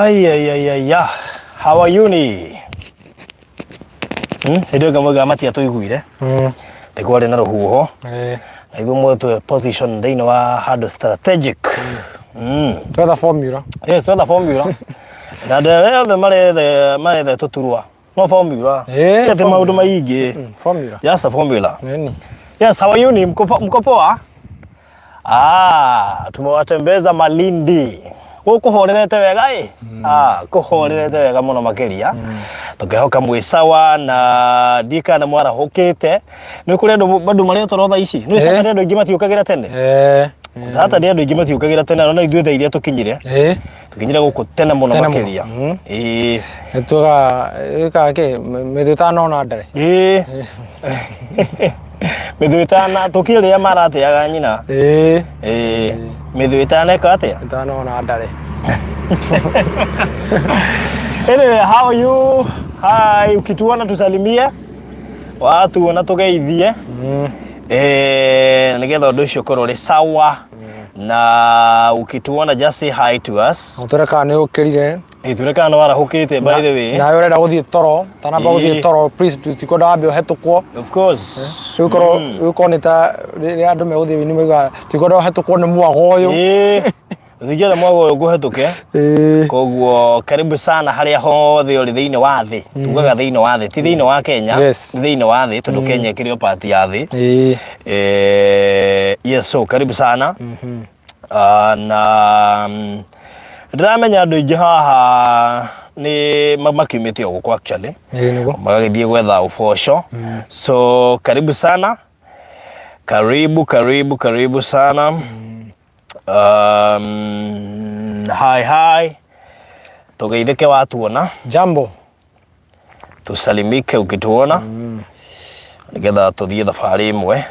Ai. How are you ni? Hĩndĩ ĩyo ngamauga matiatũiguire. Nĩ kwarĩ na rũhuho. Na ithuĩ ũmũthĩ twĩ position thĩinĩ wa handũ strategic. Twetha formula. Yes, twetha formula. Na andũ arĩa othe marethe marethe tũturwa. No formula. Ti atĩ maũndũ maingĩ. Formula. Just a formula. Nini? Yes, how are you ni? Mko poa? Ah, tumewatembeza Malindi. Gũkũ horerete wega ĩ? Ah, kũhorerete wega mũno makĩria. Tũkĩhoka mwĩ sawa na ndiĩ kana mwarahũkĩte. Nĩ kũrĩ andũ bado marĩ toro thaa ici. Nĩ Saturday andũ aingĩ matiũkagĩra tene. Saturday andũ aingĩ matiũkagĩra tene no ithuĩ thaa iria tũkinyire. Tũkinyire gũkũ tene mũno Tene mũno. makĩria. Ĩĩ. Nĩtuga ĩkaga kĩ mĩthĩ ĩtanona ndere. Ĩĩ. Mĩthũ ĩtana tũkire rĩrĩa marateaga nyina. Ĩĩ. Mĩthũ ĩtaneka atĩa? Ĩtanona ndare. Anyway, how are you? Hi, ukituona tusalimie. Watuona tugeithie. Eh, nigetha ũndũ ũcio ũkorwo ũrĩ sawa. Na ukituona just say hi to us. Ũtwĩre kana nĩ ũkĩrire. Ĩ twĩre kana nĩ warahũkĩte by the way. Nawe ũrenda gũthiĩ toro, tanamba gũthiĩ toro, please tutikwenda wambe ũhetũkwo. Of course. Rĩu korwo rĩu korwo nĩ ta rĩrĩa andũ megũthiĩ wĩini maugaga tikwenda ũhetũkwo nĩ mwago ũyũ. Ĩĩ. Tũtingĩenda mwago ũyũ kũhetũke. Koguo karibu sana harĩa hothe ũrĩ thĩinĩ wa thĩ. Tugaga thĩinĩ wa thĩ, ti thĩinĩ wa Kenya, Yes. nĩ thĩinĩ wa thĩ tondũ Kenya ĩkĩrĩ o part ya thĩ. Yes, so karibu sana. Ah, na ndĩramenya andũ aingĩ haha nĩ makiumĩte o gũkũ actually Ĩĩ nĩguo. magagĩthiĩ gwetha ũboco. So karibu sana, karibu karibu karibu sana. Hi hi, tũgeithĩke watuona. Jambo. Tusalimike ukituona nigetha tũthiĩ thabarĩ ĩmwe.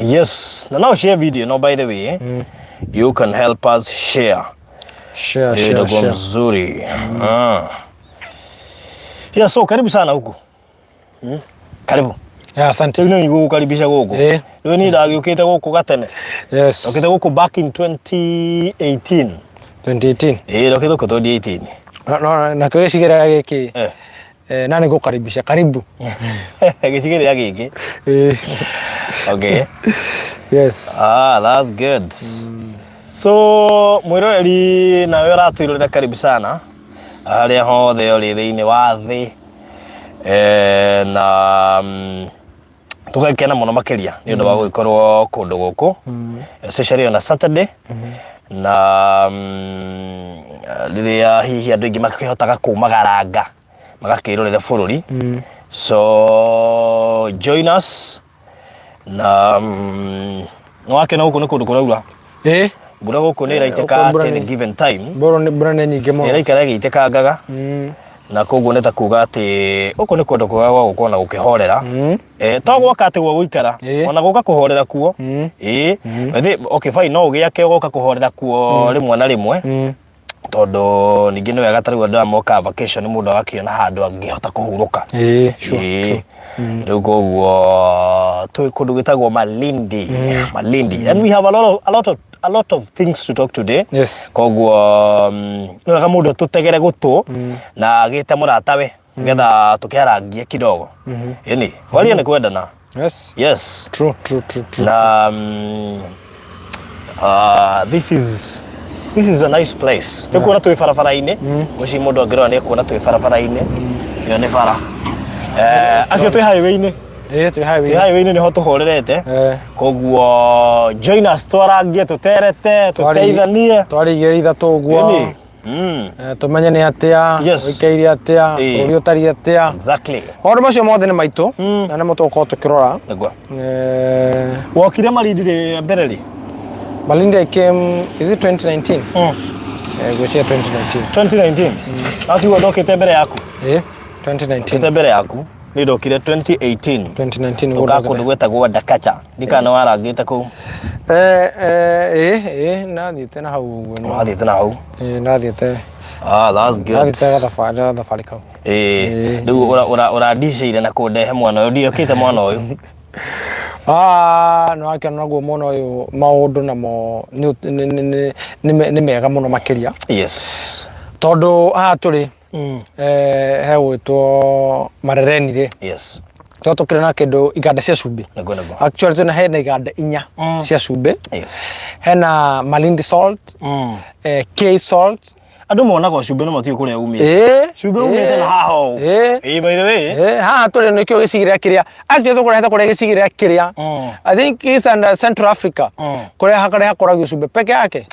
Yes, na no share video no, by the way you can help us share. Share, Hiyo share, itakuwa share. mzuri. Ah. Yeah, so karibu sana huku. Karibu. Yeah, asante. Rĩu nĩ ngũgũkaribisha gũkũ. Rĩu niĩ ndagĩũkĩte gũkũ gatene. Ndokĩte gũkũ back in 2018. 2018. Ĩĩ, ndokĩte gũkũ 2018. No, no, nakĩo gĩcigĩrĩra gĩkĩ na nĩngũkaribisha karibu. Gĩcigĩrĩra gĩkĩ. Okay. Yes. Ah, that's good. So mwĩroreri nawe ũratwĩrorera karibu sana harĩa hothe ũrĩ thĩinĩ wa thĩ na tũgakena mũno makĩria nĩ ũndũ wa gũgĩkorwo kũndũ gũkũ especially on a Saturday na rĩrĩa hihi andũ aingĩ makĩhotaga kumagaranga magakĩrorera bũrũri. So join us na nĩwakena gũkũ nĩ kũndũ kũraura. Mbura gũkũ nĩ ĩraitĩka Gũkũ mbura at any given time. Mbura nĩ nyingĩ mũno. Ĩraikara ĩgĩitĩkangaga na koguo nĩ ta kuga atĩ gũkũ nĩ kũndũ kwega gwa gũkorwo na gũkĩhorera. To gwaka atĩ gwa gũikara ona gũka kũhorera kuo. Ĩĩ. Okay, fine, no ũgĩake ũgoka kũhorera kuo rĩmwe na rĩmwe tondũ ningĩ nĩ wega ta rĩu andũ aya mokaga vacation mũndũ agakĩona handũ angĩhota kũhurũka. Ĩĩ, sure. Ĩĩ. Rĩu koguo twĩ kũndũ gwĩtagwo Malindi. Malindi. And we have a lot of things to talk today. Koguo nĩ wega mũndũ atũtegere gũtũ na agĩte mũratawe nĩgetha tũkĩarangie kidogo. Ĩni, kwaria nĩ kwendana. Yes. Yes. True, true, true, true. Na this is a nice place. Nĩ kuona twĩ barabara-inĩ. Ngwĩciria mũndũ angĩrora nĩ ekuona twĩ barabara-inĩ. Ĩyo nĩ bara. Acio twĩ highway-inĩ. Ĩĩ, twĩ highway. Twĩ highway-inĩ nĩho tũhorerete. Koguo join us twarangie, tũterete, tũteithanie. Twarĩ igĩrĩ ithatũ ũguo. Ĩni. Tũmenye nĩ atĩa, ũikaire atĩa, bũrũri ũtariĩ atĩa. Maũndũ macio mothe nĩ maitũ na nĩmo tũgũkorwo tũkĩrora. Nĩguo. Wokire Malindi rĩ mbere rĩ? Malindi I came, is it 2019? Ngwĩciria 2019. 2019. Akiuga ndokĩte mbere yaku. Ĩĩ, 2019. Ndokĩte mbere yaku. Niĩ ndokire 2018. 2019 nĩguo Tũka ndokĩte. kũndũ gwĩtagwo Ndakacha. Ndikana warangĩte kũu. Ĩĩ, nathiĩte na hau ũguo. Wathiĩte na hau. Ĩĩ, nathiĩte. Ah, that's good. Nathiĩte gathabarĩ kau. Ĩĩ, rĩu ũrandicĩire na kũndehe mwana ũyũ, ndiokĩte mwana ũyũ. Ah, nĩ wakĩona naguo mwena ũyũ maũndũ namo nĩ mega mũno makĩria. Yes. Tondũ haha tũrĩ he gwĩtwo Marereni rĩ, to tũkĩrĩ na kĩndũ iganda cia cumbĩ. Nĩguo nĩguo. Actually twĩna hena iganda inya cia cumbĩ. Hena Malindi Salt, K Salt. Andũ monaga o cumbĩ no matiũĩ kũrĩa umĩte. Cumbĩ umĩte na haha ũũ. Ĩĩ, by the way. Haha tũrĩ nĩkĩo gĩcigĩrĩra kĩrĩa actually tũkũrehete kũrĩa gĩcigĩrĩra kĩrĩa I think East and Central Africa, kũrĩa kũrĩa hakũragio cumbĩ peke yake.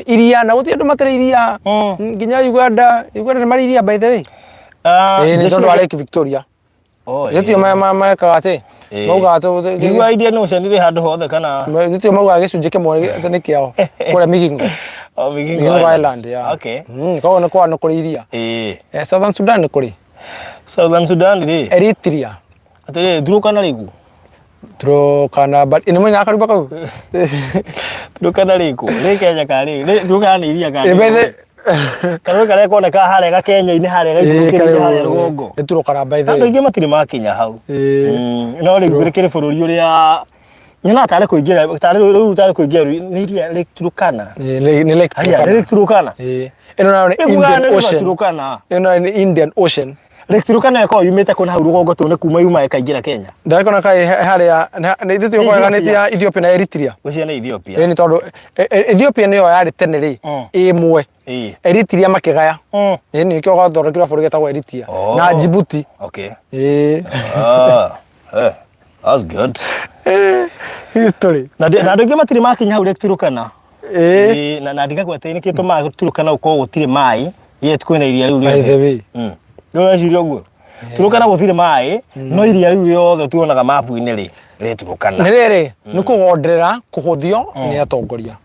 Iria na gũtirĩ andũ matarĩ iria. Nginya Uganda, Uganda nĩ marĩ iria, by the way. Ah, Ĩĩ, nĩ jeshi tondũ wa Lake Victoria. Oh, Gĩtio mekaga atĩ maugaga Ndigua Indian Ocean ĩrĩ handũ hothe kana? Gĩtio maugaga gĩcunjĩ kĩmwe atĩ nĩ kĩao kũrĩa Migingo. Oh, Migingo Migingo Island. Island, yeah. Koguo nĩ kwa nĩ kũrĩ iria. Southern Sudan nĩ kũrĩ. Southern Sudan rĩ? Eritrea. Atĩrĩrĩ, Turkana rĩ kuo? Turkana, but nĩ mwena karuba kau. Turkana rĩ kuo? Rĩ Kenya kana rĩ? Rĩ Turkana nĩ iria kana Ĩ, nĩ by the- rũĩ? Karũĩ karĩa koneka harĩa gakenya-inĩ harĩa gaikũrũkĩrĩire harĩa rũgongo. Nĩ Turkana, by the Andũ way. aingĩ matirĩ makinya hau. No rĩu rĩkĩrĩ bũrũri ũrĩa nyonaga tarĩ kũingĩra tarĩ rĩu tarĩ kũingĩra nĩ iria Lake Turkana. Nĩ Lake Haya, nĩ Turkana. Lake Turkana. Ĩno nayo nĩ Ĩguaga Indian nĩ River Ocean. Turkana. Ĩno nayo nĩ Indian Ocean. Lake Turkana ĩkoragwo yumĩte kũ na hau rũgongo tũ nĩ kuma yuma ĩkaingĩra Kenya? Ndakona kaĩ harĩa nĩ ithuĩ tũgũganĩtie ya Ethiopia na Eritrea. Ũcio nĩ Ethiopia. Ĩĩ, nĩ tondũ Ethiopia nĩyo yarĩ tene rĩ ĩmwe. Eritrea makĩgaya. Ĩĩ, nĩkĩo gwathondekirwo bũrũri getagwo Eritrea. Na Djibouti. Ĩĩ. Ah, that's good. History. Na andũ aingĩ matirĩ makinya hau Lake Turkana. Ĩĩ. Na ndigagwo atĩ nĩkĩ gĩtũmaga Turkana gũkorwo gũtirĩ maĩ yet kwĩna iria rĩu By rĩothe. the way. Nĩ ũreciria ũguo? Turkana gũtirĩ maĩ no iria rĩu rĩothe tuonaga mapu-inĩ rĩ rĩ Turkana. Nĩ rĩrĩ, nĩ kũgonderera kũhũthio nĩ atongoria.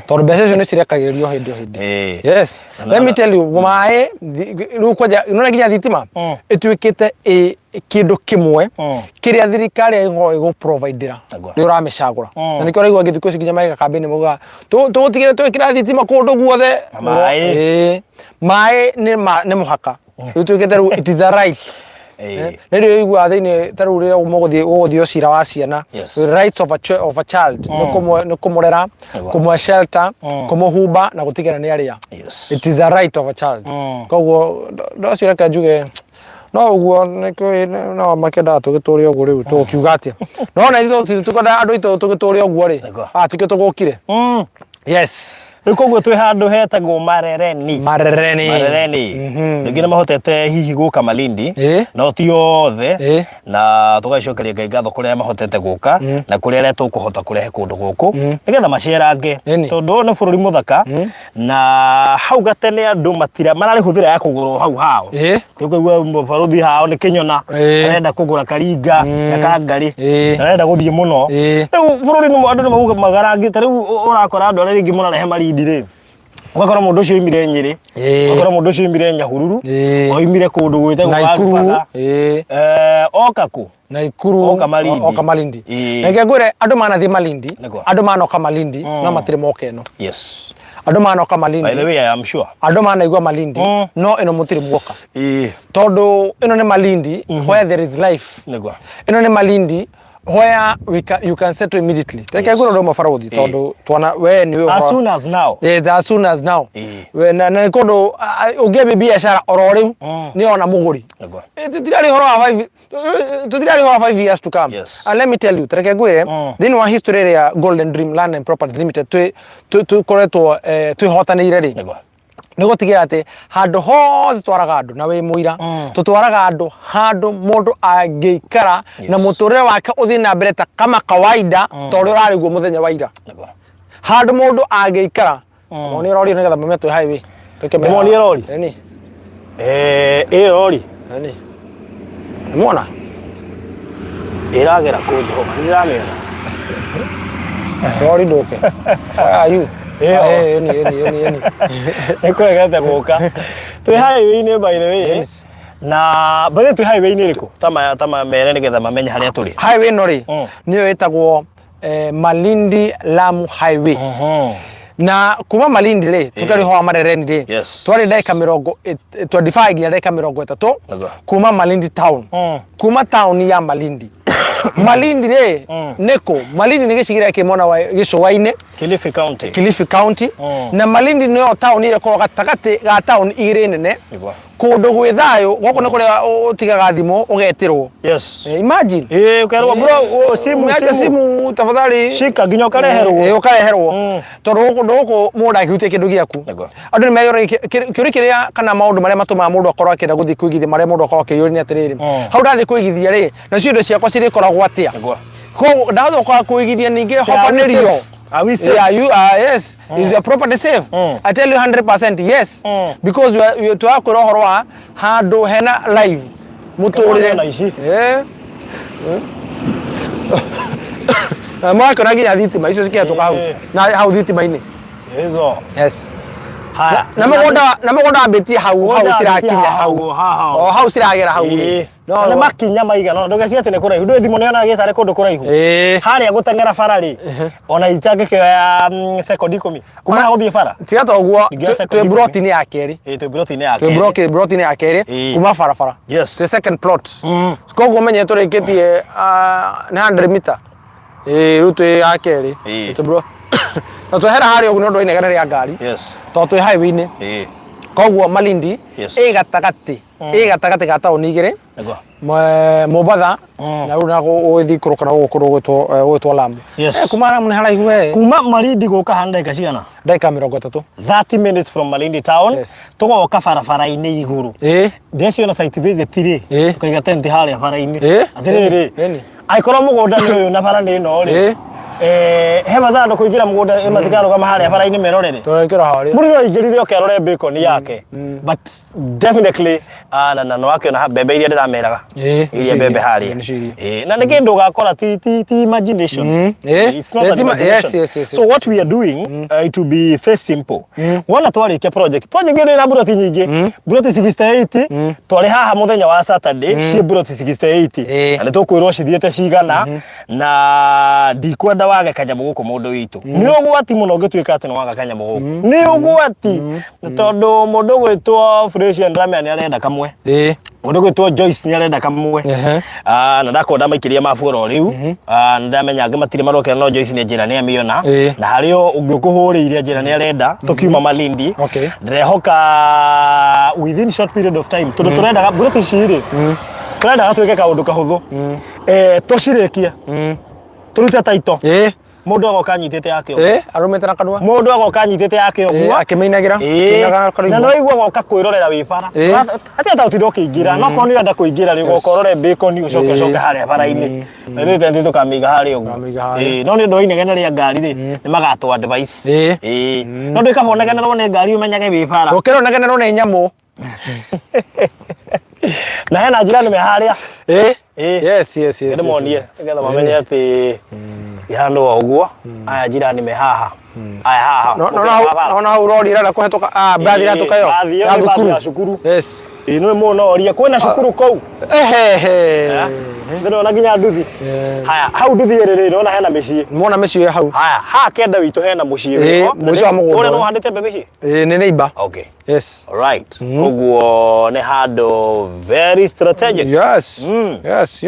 Tondũ mbeca icio nĩ cirekagĩrĩrio hĩndĩ o hĩndĩ. Yes. Let me tell you, maĩ rĩu kwanja nĩ nginya thitima ĩtuĩkĩte kĩndũ kĩmwe kĩrĩa thirikari ĩgũkorwo ĩgũ-providera nĩ ũramĩcagũra. Na nĩkĩo ũraigua thikũ ici nginya magĩka kambĩini maugaga tũgũtigĩrĩra twekĩra thitima kũndũ guothe. Maĩ. Maĩ nĩ mũhaka. Rĩu tuĩkĩte rĩu it is a right. Nĩ rĩo ũiguaga thĩinĩ ta rĩu rĩrĩa mũgũthiĩ ũgũthiĩ cira wa ciana. The rights of a child nĩ kũmũrera, kũmũhe shelter, kũmũhumba na gũtigĩrĩra nĩ arĩa. It is a right of a child. Koguo ndacio reke njuge no ũguo nĩkĩo no makĩendaga tũgĩtũre ũguo rĩu tũgũkiuga atĩa. No ona ithuĩ tũkwenda andũ aitũ tũgĩtũre ũguo rĩ, tikĩo tũgũkire. Yes. Rĩu koguo twĩ handũ hetagwo Marereni. Marereni. Marereni. Rĩngĩ nĩ mahotete hihi gũka Malindi no ti othe na tũgacokeria Ngai ngatho kũrĩa mahotete gũka na kũrĩa arĩa tũkũhota kũrehe kũndũ gũkũ nĩgetha macerange tondũ ũyũ nĩ bũrũri mũthaka na hau gatene andũ matira mararĩhũthĩra ya kũgũrwo hau hao. Tũkaigua barũthi hao nĩ kĩnyona arenda kũgũra karinga na kangarĩ arenda gũthiĩ mũno. Rĩu bũrũri nĩ andũ nĩ mauga magarangĩte rĩu ũrakora andũ arĩa rĩngĩ mũrarehe Malindi rĩ, ũgakora mũndũ ũcio oimire Nyĩrĩ, ũgakora mũndũ ũcio oimire Nyahururu, oimire kũndũ gwĩtagwo Naikuru, Warubaga. Oka kũ? Naikuru. Oka Malindi. Oka Malindi. Reke ngwĩre andũ manathiĩ Malindi, andũ manoka Malindi no matirĩ moka ĩno. Andũ manoka Malindi. By the way, I am sure. Andũ manaigua Malindi no ĩno mũtirĩ muoka. Tondũ ĩno nĩ Malindi where there is life. Ĩno nĩ Malindi where you can settle immediately. Reke ngwĩre ũndũ ũmwe barũthi, tondũ twana we nĩ As soon as now. As soon as now. We, na nĩ kũndũ ũngĩambia biacara oro rĩu nĩ ona mũgũri. Tũtirarĩ ũhoro wa five, tũtirarĩ ũhoro wa 5 years to come. And let me tell you, reke ngwĩre thĩinĩ wa history ĩrĩa Golden Dream Land and Properties Limited tũkoretwo twĩhotanĩire rĩ, nĩ gũtigĩrĩra atĩ handũ hothe twaraga andũ na wĩ mũira, tũtwaraga andũ handũ mũndũ angĩikara na mũtũrĩre wake ũthiĩ na mbere ta kama kawaida ta ũrĩa ũrarĩ guo mũthenya wa ira. Handũ mũndũ angĩikara. Monie rori nĩgetha mamenye twĩ highway. Twĩke Monie rori? Ĩni. Ĩyo rori. Ĩni. Nĩmuona? Ĩragera kũ Jehova? Nĩndĩramĩona. Rori ndũke. Where are you? Ĩyo. Ĩni, ĩni, ĩni, ĩni. Nĩ kũregete gũka. Twĩ highway-inĩ by the way. Yes. Na by the way twĩ highway-inĩ ĩrĩkũ? Ta mamere nĩgetha mamenye harĩa tũrĩ. Highway ĩno rĩ, nĩyo ĩtagwo Malindi Lamu Highway. Na kuma Malindi rĩ, tũkĩrĩ ho wa Marereni rĩ, twarĩ ndagĩka mĩrongo 25 nginya ndagĩka 30 kuma Malindi town. Kuma town ya Malindi. Malindi rĩ, nĩkũ? Malindi nĩ gĩcigĩrĩra kĩ mwena wa gĩcũa-inĩ. Kilifi County. Kilifi County. Na Malindi nĩyo taũni ĩrĩa ĩkoragwo gatagatĩ ga taũni igĩrĩ nene. Nĩguo. Kũndũ gwĩ thayũ gũkũ nĩ kũrĩa ũtigaga thimũ ũgetĩrwo. Yes. Imagine. Ũkerwo bro, simu Umeacha simu. simu tafadhali. Shika nginya ũkareherwo. Ũkareherwo. Tondũ gũkũ gũkũ mũndũ angĩhutia kĩndũ gĩaku. Nĩguo. Andũ nĩ meyũragia kĩũria kĩrĩa kana maũndũ marĩa matũmaga mũndũ akorwo akĩenda gũthiĩ kũigithia marĩa mũndũ akorwo akĩyũria nĩ atĩrĩrĩ. Hau ndathiĩ kũigithia rĩ, nacio indo ciakwa cirĩkoragwo atĩa? Nĩguo. Koguo ndahota kwaga kũigithia ningĩ hobanĩrio. Are we safe? Yeah, you are, yes. Is your property safe? I tell you 100% yes. Because you are, you tũrakwĩra ũhoro wa handũ hena live mũtũrĩre. Kĩmwana ici. Na mũrakĩona nginya thitima icio cikĩhetũka hau. Na hau thitima-inĩ. Hizo. Yes. Haya. Na mũgũnda na mũgũnda wambĩtie hau hau Mũgũnda cirakinya wambĩtie hau. hau, haha. O hau ciragera hau. Ĩĩ. No, Na nĩ makinya maigana ũna ndũgecirie atĩ nĩ kũraihu ndũĩ thimũ nĩyonaga gĩtarĩ kũndũ kũraihu harĩa gũteng'era bara rĩ ona itangĩkĩoya sekondi 10 kuma haha gũthiĩ bara Tiga ta ũguo Ningĩ sekondi twĩ 10. broti-inĩ ya kerĩ. Ĩĩ, twĩ broti-inĩ ya Twĩ kerĩ. broti-inĩ ya kerĩ kuma barabara. Yes. Twĩ second plot. Koguo ũmenye tũrĩkĩtie nĩ 100 meter. Ĩĩ rĩu twĩ ya kerĩ. Twĩ bro na twehera harĩa ũguo nĩ ũndũ wa inegene rĩa ngari. Yes. Tondũ twĩ highway-inĩ. Koguo Malindi ĩ gatagatĩ ĩ gatagatĩ ga taũni igĩrĩ. Nĩguo. Mombatha na rĩu na gũgĩthiĩ ikũrũka na gũkũ kũndũ gũgwĩtwo Lamu. Yes. Kuma Lamu nĩ haraihu we. Kuma Malindi gũka hana ndagĩka cigana? Ndagĩka 30. 30 minutes from Malindi town. Yes. Tũgoka barabara-inĩ igũrũ. Ndĩraciona site visit rĩ. Tũkaiga tent harĩa bara-inĩ. Atĩrĩrĩ. Ĩni. Angĩkorwo mũgũnda nĩ ũyũ na bara nĩ ĩno rĩ. He mathaa andũ kũingĩra mũgũnda matikarũgama harĩa bara-inĩ merorere. Tũgekĩra harĩa. Mũndũ no aingĩrire oke arore bacon yake. But definitely na na nĩwakĩona mbembe iria ndĩrameraga. Iria mbembe harĩa. Nĩcio iria. Na nĩ kĩndũ ũgakora ti ti imagination. It's not an imagination. Yes, So what we are doing, it will be very simple. Wona twarĩkia project. Project ĩno ĩna mburoti nyingĩ. Mburoti 68 twarĩ haha mũthenya wa Saturday ciĩ mburoti 68. Na nĩ tũkwĩrwo cithiĩte cigana na ndikwenda wage kanyamũ gũkũ mũndũ witũ. Nĩ ũgwati mũno ũngĩtuĩka atĩ nĩ waga kanyamũ gũkũ. Nĩ ũgwati tondũ mũndũ ũgwĩtwo Fresian Ramia nĩ arenda kamwe. Mũndũ ũgwĩtwo Joyce nĩ arenda kamwe. Na ndakorwo ndamaikĩria mabu oro rĩu. Na ndamenya angĩ matirĩ marokera no Joyce nĩ njĩra nĩ amĩona. Na harĩ o ũngĩ ũkũhũrĩire njĩra nĩ arenda tũkiuma Malindi. Ndĩrehoka within short period of time tondũ tũrendaga mburoti ici rĩ tũrendaga twĩke kaũndũ kahũthũ. Tũcirĩkie. Tũrute title. Mũndũ agoka anyitĩte yake ũguo. Arũmĩte na kanua. Mũndũ agoka anyitĩte yake ũguo. Akĩmĩinagĩra. Akĩinaga karũimbo. Na no igua agoka kwĩrorera wĩ bara. Atĩ ata ũtinda ũkĩingĩra. No korwo nĩ ũrenda kũingĩra rĩ, ũgoka ũrore bacon ũcoke ũcoke harĩa bara-inĩ. Na ithuĩ tenti tũkamĩiga harĩa ũguo. Tũkamĩiga harĩa. No nĩ ũndũ wa inegene rĩa ngari rĩ, nĩ magatũ advice. No ndũĩ kaba ũnegenerwo nĩ ngari ũmenyage wĩ bara. Gũkĩra ũnegenerwo nĩ nyamũ. Na hena njirani me harĩa. Yes. Nĩmonie nĩgetha mamenye atĩ ihandũ o ũguo aya njirani me haha aya haha No no Mũkĩra wa bara. no hau rori ĩrenda kũhetũka mbathi ĩrahĩtũka ĩyo Mbathi ĩyo ya nĩ mbathi thukuru. ya cukuru. Yes. Ĩĩ nĩ mũno orie kwĩna cukuru kũu. Ehehe. Ndĩrona nginya nduthi. Haya hau nduthi ĩrĩ rĩ ndĩrona hena mĩciĩ. Mona mĩciĩ hau. Haya haha kĩanda witũ hena mũciĩ wĩho. Mũciĩ wa mũgũnda Ũrĩa ũyũ. nĩ ũhandĩte mbembe ici? Ĩĩ nĩ neighbor. Okay. Yes. Alright. Ũguo nĩ handũ very strategic. Yes. Yes.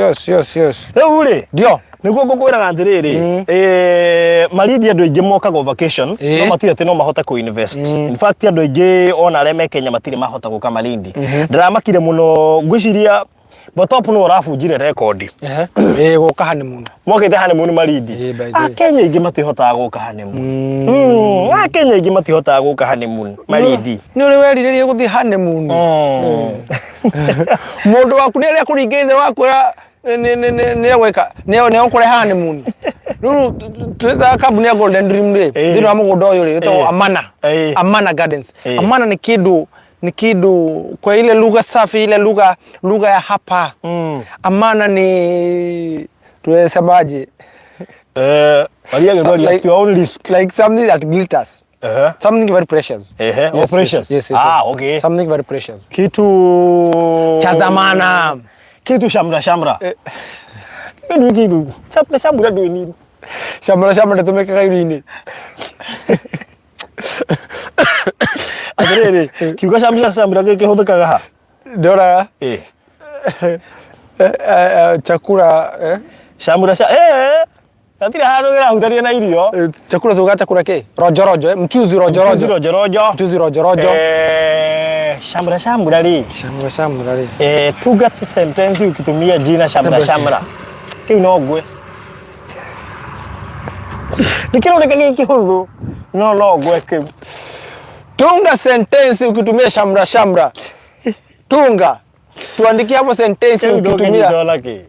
Rĩu rĩ Ndio. nĩguo ngũkwĩraga atĩrĩrĩ Malindi andũ aingĩ mokaga o vacation no matiũĩ atĩ no mahote kũ invest. In fact andũ aingĩ ona arĩa me Kenya matirĩ mahota gũka Malindi. Ndĩramakire mũno ngwĩciria Botop nĩwe ũrabunjire rekondi. Ĩĩ gũka honeymoon. Mokĩte honeymoon Malindi. Ĩĩ, by the way. Akenya aingĩ matihotaga gũka honeymoon. Akenya aingĩ matihotaga gũka honeymoon Malindi. Nĩ ũrĩ werirĩria gũthiĩ honeymoon? Mũndũ waku nĩ arĩa kũringĩrĩria wakwĩra nĩ egwĩka nĩ egũkũrehe honeymoon. Rĩu twĩta kambuni ya Golden Dream rĩ, thĩinĩ wa mũgũnda ũyũ rĩ, wĩtagwo Amana. Amana Gardens. Amana nĩ kĩndũ ni kindu kwa ile lugha safi, ile lugha lugha ya hapa. Amana ni tuwesemaje? Waria Gĩthweri at your own risk. Like something that glitters. Something very precious. Oh, precious. Yes. Okay. Something very precious. Kitu cha dhamana. Kitu shamra shamra. Kitu kitu shamra shamra ndio nini? Shamra shamra ndio irio-inĩ. Atĩrĩrĩ, kiugo shamra shamra gĩkĩhũthĩkaga ha? Ndoraga. Chakula Shamra sha Gatirĩ handũ kĩrahutania na irio. Eh, Chakula tuga chakula kĩ? Rojo rojo, eh, mchuzi rojo Mchuzi rojo. rojo rojo. Mchuzi rojo rojo. Eh, shamra shamra rĩ. Shamra shamra rĩ. Eh, tunga tu sentensi ukitumia jina shamra shamra. Kĩu no ngwe. Nĩ kĩroneka gĩ kĩhũthũ. No no ngwe kĩu. Tunga sentensi ukitumia shamra shamra. Tunga. Tuandikie hapo sentensi Kĩu ukitumia ndũngĩnyita ona kĩ.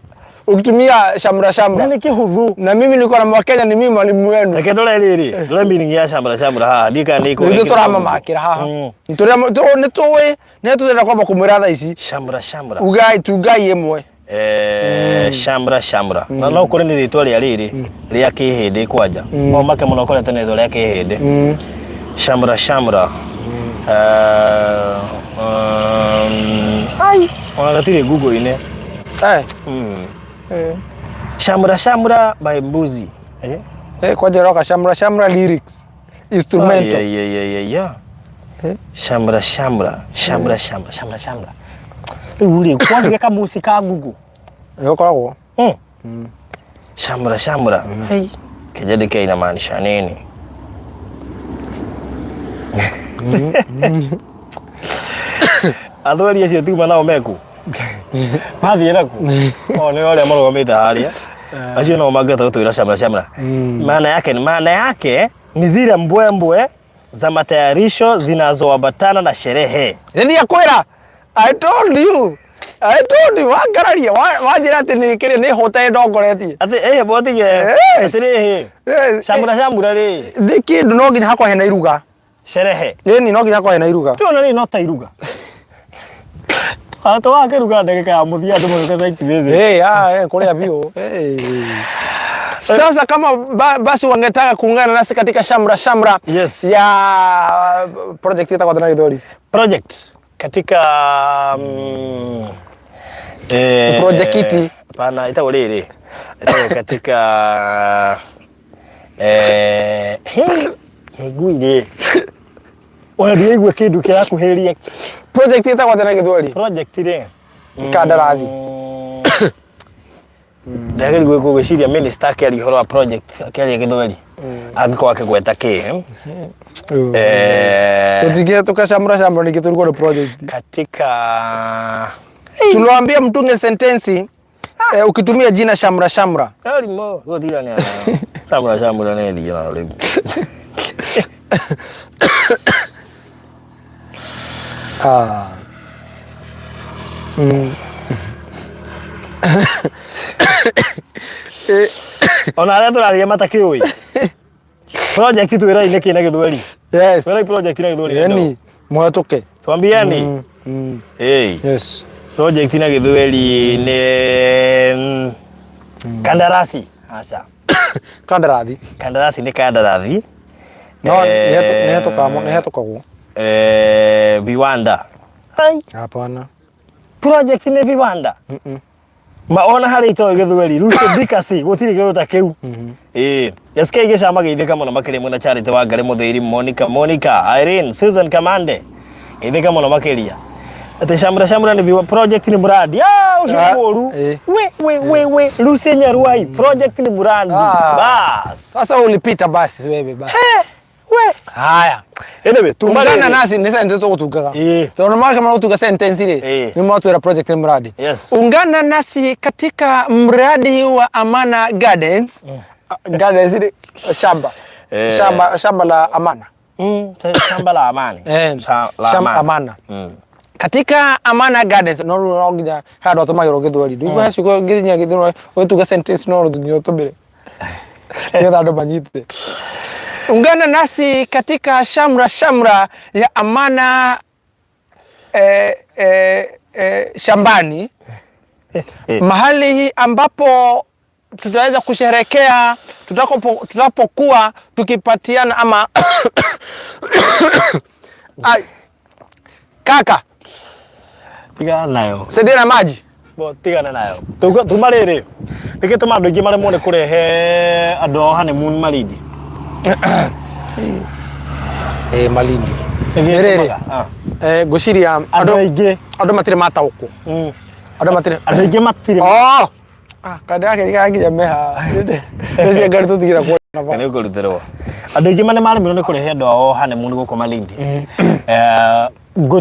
ukitumia shamra Na shamra. nĩ kĩhũthũ. Na mimi niko na Mwakenya ni mimi mwalimu wenu. Reke ndore rĩrĩ. Ndore meaning ya shamra shamra haha. Ndika nĩ Nithuĩ tũramamakĩra haha. Nĩ tũĩ nĩ tũrenda kwamba kũmwĩra thaa ici. Shamra shamra. Ugai tungai ĩmwe. Eh, shamra shamra na no kũrĩ nĩ rĩtwa rĩa rĩrĩ rĩa kĩhĩndĩ kwanja no make mũno ũkorete nĩ rĩtwa rĩa kĩhĩndĩ shamra shamra Eh, ai ona gatirĩ google-inĩ Eh. Mm. Eh. shamra shamra by mbuzi eh? Eh, kwanja roka shamra shamra lyrics. Instrumental. Ai, ai, ai, ai, ai. Eh? Shamra shamra shamra shamra shamra shamra rĩu rĩ kwagire kamuci ka google Nĩ gũkoragwo. Mm. Shamra shamra. Hey. Kijadi inamaanisha nini? Athweri acio tiuma nao meku mathiĩ naku o nĩ ũrĩa marũgamĩte harĩa acio no mangĩhota gũtwĩra shamra shamra. Maana yake maana yake ni zile mbwembwe za matayarisho zinazoambatana na sherehe. Nĩ kwĩra I told you. I told you wangararia wanjĩra atĩ nĩ kĩrĩa nĩ hũta ĩndongoretie. Atĩ eh botige Yes. atĩrĩrĩ Eh, shamra shamra rĩ Nĩ kĩndũ no nginya hakorwo hena iruga. sherehe Ĩni no nginya hakorwo hena iruga. Tuona rĩ no ta iruga. Atĩ wakĩruga ndagĩka ya mũthia andũ magĩũka site visit. Eh, ah, eh, kũrĩa biũ. Eh. Sasa kama ba, basi wangetaka kuungana nasi katika shamra shamra Yes. ya project ĩtagwo na gĩthweri. Project katika eh, Projekiti. Hapana, ĩtagwo rĩrĩ. Ĩtagwo katika eh, hey, ngui Ona ndiraigua kĩndũ kĩrakuhĩrĩria Project ĩtagwo na gĩthweri. project rĩ. Kandarathi. Ndagĩrĩirwo gwĩciria minister akĩaria ũhoro wa project akĩaria gĩthweri angĩkorwo akĩgweta kĩ eh, Tũtingĩhetũka shamra shamra ningĩ tũrigwo nĩ project. katika Tuliwaambia mtunge sentensi eh, ukitumia jina shamra shamra. Kalimo gũthirania shamra shamra nĩ thiĩ na rĩu Ah. Mm. Eh, ona arĩa tũraria matakĩũĩ project twĩrai nĩkĩ na gĩthweri yes. twĩrai project na gĩthweri Yani mwatuke. twambieni Mm. Mm. ĩĩ Yes. project na gĩthweri nĩ kandarasi aca Kandarathi. kandarasi nĩ kandarathi No Eh, nĩhetũkagwo. eh, viwanda Ai, Hapana. project nĩ viwanda Mm-mm. ma ona harĩ itoĩ gĩthweri Lucy Dickerson gũtirĩ kĩndũ ta kĩu ĩĩ SK gĩcama geithĩka mũno makĩria mwena Charity wa Ngarĩ Mũthĩiri Monica Monica Irene Susan Kamande geithĩka mũno makĩria atĩ shamra shamra nĩ viwa project nĩ muradi ah ũcio nĩ Ah, mũru eh. we we we we Lucy Nyaruai project ni muradi Ah. bas Sasa ulipita basi wewe basi. we Haya. anyway tuma Ungana rĩrĩ. nasi nĩ sentence tũgũtungaga. Ĩĩ. Tondũ marka marũtunga sentence rĩ. Ĩĩ. Nĩ matwĩra project nĩ mradi. Yes. Ungana nasi katika mradi wa Amana Gardens. Gardens rĩ shamba. Eh. Shamba shamba la Amana. Shamba la amani Eh, la shamba amani. Amana. Katika Amana Gardens no rĩu no nginya he andũ atũmagĩrwo gĩthweri. Ndũigua he ciugo nginya gĩthweri ũgĩtunga sentence no nginya ũtũmĩre. Nĩgetha andũ manyite. Ungana nasi katika shamra shamra ya Amana eh, eh, eh, shambani mahali ambapo tutaweza kusherekea tutapokuwa tukipatiana ama Ai, kaka tigana nayo saidia na maji Bo, tigana nayo Tuga- tuma rĩrĩ nĩkĩ tũma andũ aingĩ maremwo nĩ kũrehe andũ ao honeymoon Malindi eh, Malindi Nĩkĩ Nĩ rĩrĩ. gĩtũmaga? Ah. eh, ngwĩciria andũ aingĩ andũ matirĩ mataũkwo andũ matirĩ andũ aingĩ matirĩ oh! Ah, kada kĩrĩa nginya meha. Nĩ ngari tũtigĩra kuona ba. Nĩ ũkũrutĩrwo. Andũ aingĩ nĩ maremirwo nĩ kũrehe andũ ao honeymoon gũkũ Malindi. Eh,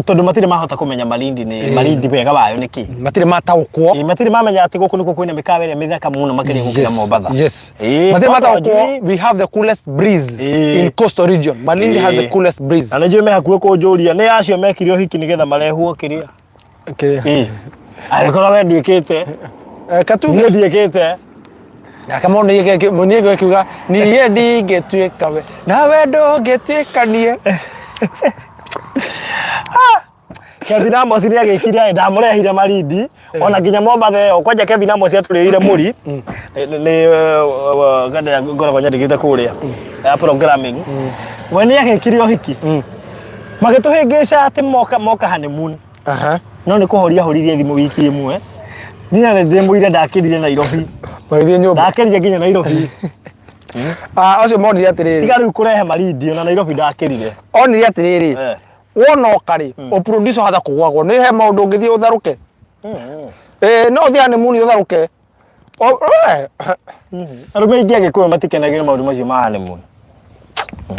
tondũ matirĩ mahota kũmenya Malindi nĩ Malindi wega wayo nĩ kĩ. Matirĩ mataũkwo. Ĩĩ, matirĩ mamenya atĩ gũkũ nĩkuo kwĩna mĩkawa ĩrĩa mĩthaka mũno makĩria gũkĩra Mombatha. Yes. Ĩĩ, Matirĩ tondũ mataũkwo njui- we have the coolest breeze Ĩĩ. in coastal region. Malindi has the Ĩĩ. coolest breeze. Na nĩ njũĩ me hakuhĩ kũnjũria nĩ acio mekire ũhiki nĩgetha marehwo kĩrĩa. Kĩrĩa. Ĩĩ. Angĩkorwo we nduĩkĩte Eh, katu niĩ ndiĩkĩte nake mũndũ akiuga niĩ ndingĩtuĩka we nawe ndũngĩtuĩka niĩ. Kevin Amos nĩ agĩkire ndamũrehire Malindi ona nginya Mombatha ĩyo kwanja Kevin Amos atũrĩire mũri nĩ ganda ngoragwo nyandĩkĩte kũrĩa ya programming we nĩ agĩkire ũhiki magĩtũhĩngĩca atĩ moka moka honeymoon Aha. no nĩ kũhoria horirie thimũ wiki ĩmwe niĩ na ndĩmũire ndakĩrire Nairobi Magĩthiĩ nyũmba. ndakĩrire nginya Nairobi Ah, ũcio monire atĩrĩrĩ. tiga rĩu kũrehe Malindi ona Nairobi ndakĩrire Onire atĩrĩrĩ. Eh. Wona oka rĩ, ũproducer hatha kũgwagwo. Nĩ he maũndũ ũngĩthiĩ ũtharũke. Eh, no ũthiĩ honeymoon ũtharũke. Eh, Arũme aingĩ a Gĩkũyũ matikenagĩra maũndũ macio ma honeymoon.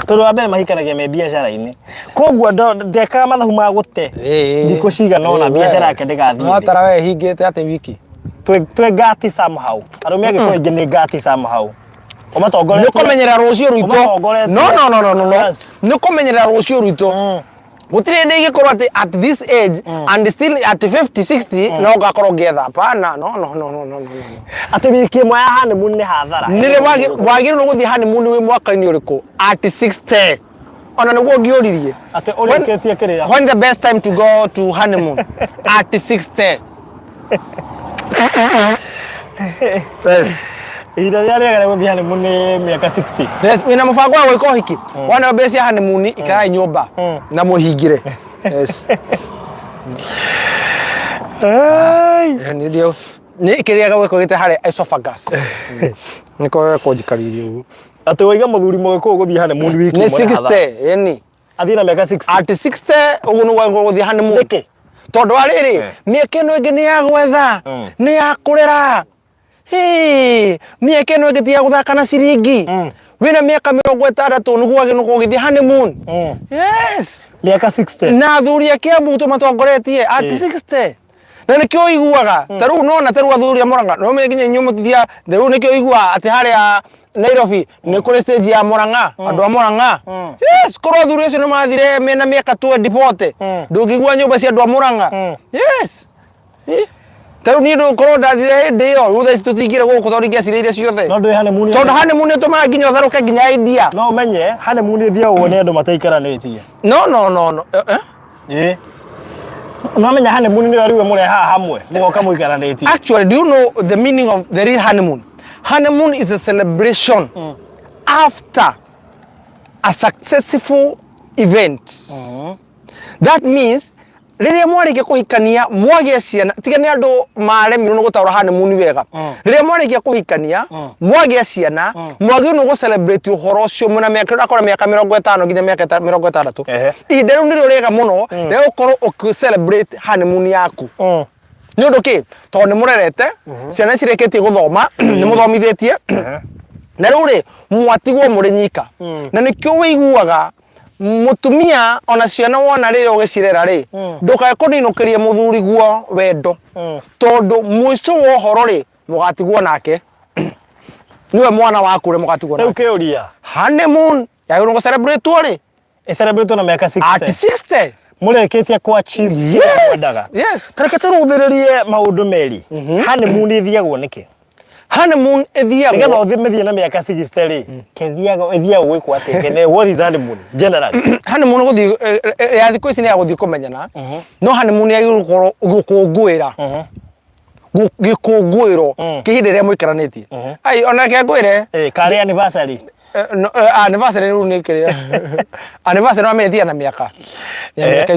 Tondũ wa mbere mahikanagia me biacara-inĩ. Koguo ndekaga mathabu ma gũte thikũ cigana ũna biacara yake ndĩgathiĩ No thĩ. tara we hingĩte atĩ wiki. Twĩ ngati somehow. Arũme a Gĩkũyũ aingĩ nĩ ngati somehow. Nĩ Ũmatongoretie. kũmenyerera rũciũ rwitũ. Ũmatongoretie. No no no no no no. Yes. Nĩ kũmenyerera rũciũ rwitũ. Gũtirĩ hĩndĩ ingĩkorwo atĩ at this age and still at 50 60 no ngakorwo ngĩetha. Hapana, no no no no no no. Atĩ wiki ĩmwe ya honeymoon nĩ hathara. Nĩ rĩ wagĩrĩirwo nĩ gũthiĩ honeymoon wĩ mwaka-inĩ ũrĩkũ? At 60. Ona nĩguo ngĩũririe. Atĩ ũrĩkĩtie kĩrĩa. When the best time to go to honeymoon? At 60. Yes. Ihinda rĩrĩa rĩega rĩa gũthiĩ honeymoon nĩ mĩaka 60. Yes, wĩna mũbango wa gwĩka ũhiki wona mbeca cia honeymoon ikarai nyũmba na mũhingĩre. Yes. Ai. Nĩ ndio nĩ kĩrĩa gwĩko gĩte harĩa esophagus. Nĩko kũnjikaririe ũguo. Atĩ waiga mũthuri mũgĩkũyũ gũthiĩ honeymoon wiki Nĩ ĩmwe nĩ hathara. 60, ĩni. Athiĩ na mĩaka 60. At 60 ũguo nĩguo gũthiĩ honeymoon. Nĩkĩ? Tondũ wa rĩrĩ, mĩaka ĩno ĩngĩ nĩ ya gwetha, nĩ ya kũrera. Hĩ, mĩaka ĩno ĩngĩ ti ya gũthaka na ciringi. Wĩna mĩaka 60 nĩguo wagĩrĩirwo gũkorwo ũgĩthiĩ honeymoon. Yes. Mĩaka 60. Na athuri a Kiambu tũmatongoretie at 60. Na nĩkĩo ũiguaga ta rĩu nona ta rĩu athuri a Murang'a no menye nginya inyuĩ mũtithiaga ta rĩu nĩkĩo ũiguaga atĩ harĩa Nairobi nĩ kũrĩ stage ya Murang'a andũ a Murang'a. Yes, korwo athuri acio nĩ mathire mena mĩaka 20 40 ndũngĩigua nyũmba cia andũ a Murang'a. Yes. Eh, Ta rĩu niĩ ndũkorwo ndathire hĩndĩ ĩyo rĩu thaa ici tũtingĩrĩ gũkũ tondũ ingĩacirĩire ciothe. No ndwĩ honeymoon. Tondũ honeymoon ĩtũmaga nginya ũtharũke nginya idea. No ũmenye honeymoon ĩthiagwo nĩ andũ mataikaranĩtie. No no no no. Eh, eh? Ĩĩ. No menya honeymoon nĩyo rĩu mũrehaga hamwe mũgoka mũikaranĩtie. Actually, do you know the meaning of the real honeymoon? Honeymoon is a celebration after a successful event. That means rĩrĩa mwarĩkia kũhikania mwagĩa ciana tiga nĩ andũ maremirwo nĩ gũtaũra honeymoon wega rĩrĩa mwarĩkia kũhikania mwagĩa ciana mwagĩrĩirwo nĩ gũ celebrate ũhoro ũcio mwĩna mĩaka ũrakora mĩaka 50 nginya mĩaka 60 ihinda rĩu nĩrĩo rĩega mũno rĩa gũkorwo ũkĩ celebrate honeymoon yaku nĩ ũndũ kĩ tondũ nĩ mũrerete ciana cirĩkĩtie gũthoma nĩ mũthomithĩtie na rĩu rĩ mwatigwo mũrĩ nyika na nĩkĩo wĩiguaga mũtumia ona ciana wona rĩrĩa ũgĩcirera rĩ ndũkae kũninũkĩria mũthuri guo wendo tondũ mũico wa ũhoro rĩ mũgatigwo nake nĩwe mwana waku ũrĩa mũgatigwo Rĩu nake kĩũria honeymoon yagĩrĩirwo gũ celebrate rĩ ĩcelebrate na mĩaka at 60 60 mũrĩkĩtie ku achieve kĩrĩa mwendaga. yes Tareke tũrũthĩrĩrie maũndũ merĩ. Honeymoon ĩthiagwo nĩkĩ? Honeymoon Nĩgetha ĩthiagwo ũthiĩ mĩthiĩ na mĩaka 60 rĩ, kĩthiaga ĩthiagwo gwĩkwo atĩa? Kene what is honeymoon generally? Honeymoon gũthiĩ ya thikũ ici nĩ ya gũthiĩ kũmenyana no honeymoon yagĩrĩirwo gũkorwo gũkũngũĩra gĩkũngũĩro kĩa ihinda rĩrĩa mũikaranĩtie ai ona reke ngwĩre Eh, karĩ anniversary. No, anniversary rĩu nĩ kĩrĩa anniversary no amenye na mĩaka ya mĩaka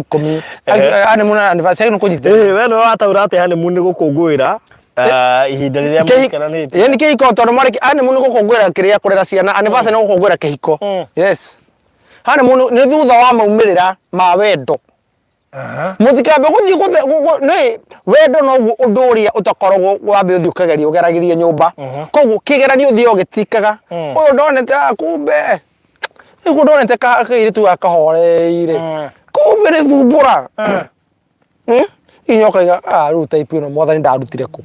10 honeymoon anniversary nĩ kũnyitĩrĩra Eh, we nĩwe wataũra atĩ honeymoon nĩ gũkũngũĩra ihinda rĩrĩa mũikaranĩtie. Ĩĩ nĩ kĩhiko tondũ mwarĩ honeymoon nĩ gũkũngũĩra kĩrĩa kũrera ciana anniversary nĩ gũkũngũĩra kĩhiko yes honeymoon nĩ thutha wa maumĩrĩra ma wendo. Mũtikambe gũthiĩ nĩ wendo noguo ũndũ ũrĩa ũtakoragwo wambe ũthiĩ ũkageria ũgeragĩrie nyũmba. Koguo kĩgeranio ũthiĩ ũgĩtikaga. Ũyũ ndonete ah, kumbe nĩguo ndonete kairĩtu gaka kahoreire. Kumbe nĩ thumbũra. Nginya ũkaiga ah, rĩu type ĩno mwathani ndarutire kũ.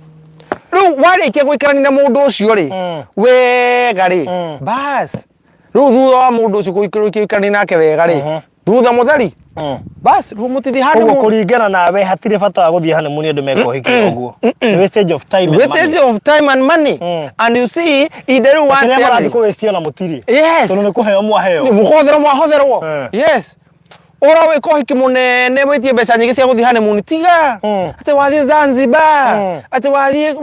Rĩu warĩkia gũikarania na mũndũ ũcio rĩ, wega rĩ, bas rĩu thutha wa mũndũ ũcio gũikarania nake wega rĩ, thutha mũtheri bas rĩu mũtithiĩ handũ Koguo kũringana nawe hatirĩ bata wa gũthiĩ honeymoon andũ meka ũhiki ũguo. Nĩ wastage of time and money. Wastage of time and money. And you see, ihinda rĩu Kĩrĩa watea marathiĩ rĩ, kũ waste ona mũtirĩ. Yes. Tondũ nĩ kũheo mwaheo. Nĩ mũkũhotherwo mwahotherwo. Yes. Ũra wĩka ũhiki mũnene wĩtie mbeca nyingĩ cia gũthiĩ honeymoon tiga. Atĩ wathiĩ Zanzibar. Atĩ wathiĩ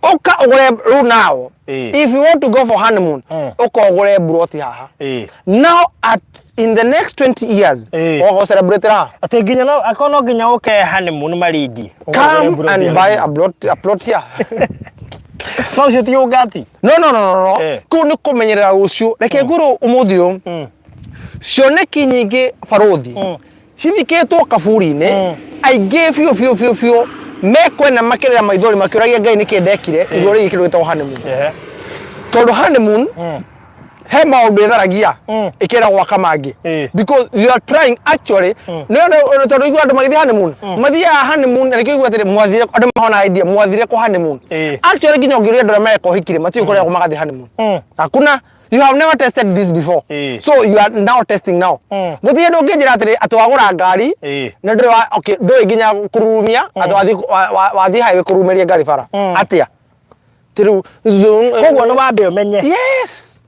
Ũka ũgũre rĩu now. If you want to go for honeymoon, ũka ũgũre mburoti haha. Now at in the next 20 years, ũgoka celebrate raha. Atĩ nginya no akorwo no nginya ũke honeymoon Malindi. Come and buy a plot here. No ũcio ti ũngati. No, no, no, no, no. Kũu nĩ kũmenyerera rũciũ. Reke ngwĩrwo ũmũthĩ ũyũ. Cioneki nyingĩ barũthi cithikĩtwo kaburi-inĩ. Aingĩ biũ biũ biũ biũ mekwena makĩrĩra maithori makĩũragia Ngai nĩkĩ ndekire igũrũ rĩgiĩ kĩndũ gĩtagwo honeymoon. Tondũ honeymoon he maũndũ ĩtharagia ĩkĩenda gwaka mangĩ. Because you are trying actually no no tondũ igua andũ magĩthiĩ honeymoon mathiaga honeymoon na nĩkĩo igua atĩrĩ mwathire andũ mahona idea mwathire kũ honeymoon. Actually nginya ũngĩũria andũ arĩa mareka ũhiki rĩ matiũĩ kũrĩa magathiĩ honeymoon. Hakuna. You have never tested this before. So you are now testing now. Gũtirĩ ũndũ ũngĩnjĩra atĩrĩ atĩ wagũra ngari na ndũrĩ wa okay ndũĩ nginya kũrurumia atĩ wathiĩ wathiĩ highway kũrurumĩria ngari bara. Atĩa? Ti rĩu Koguo nĩ wambe ũmenye. Yes.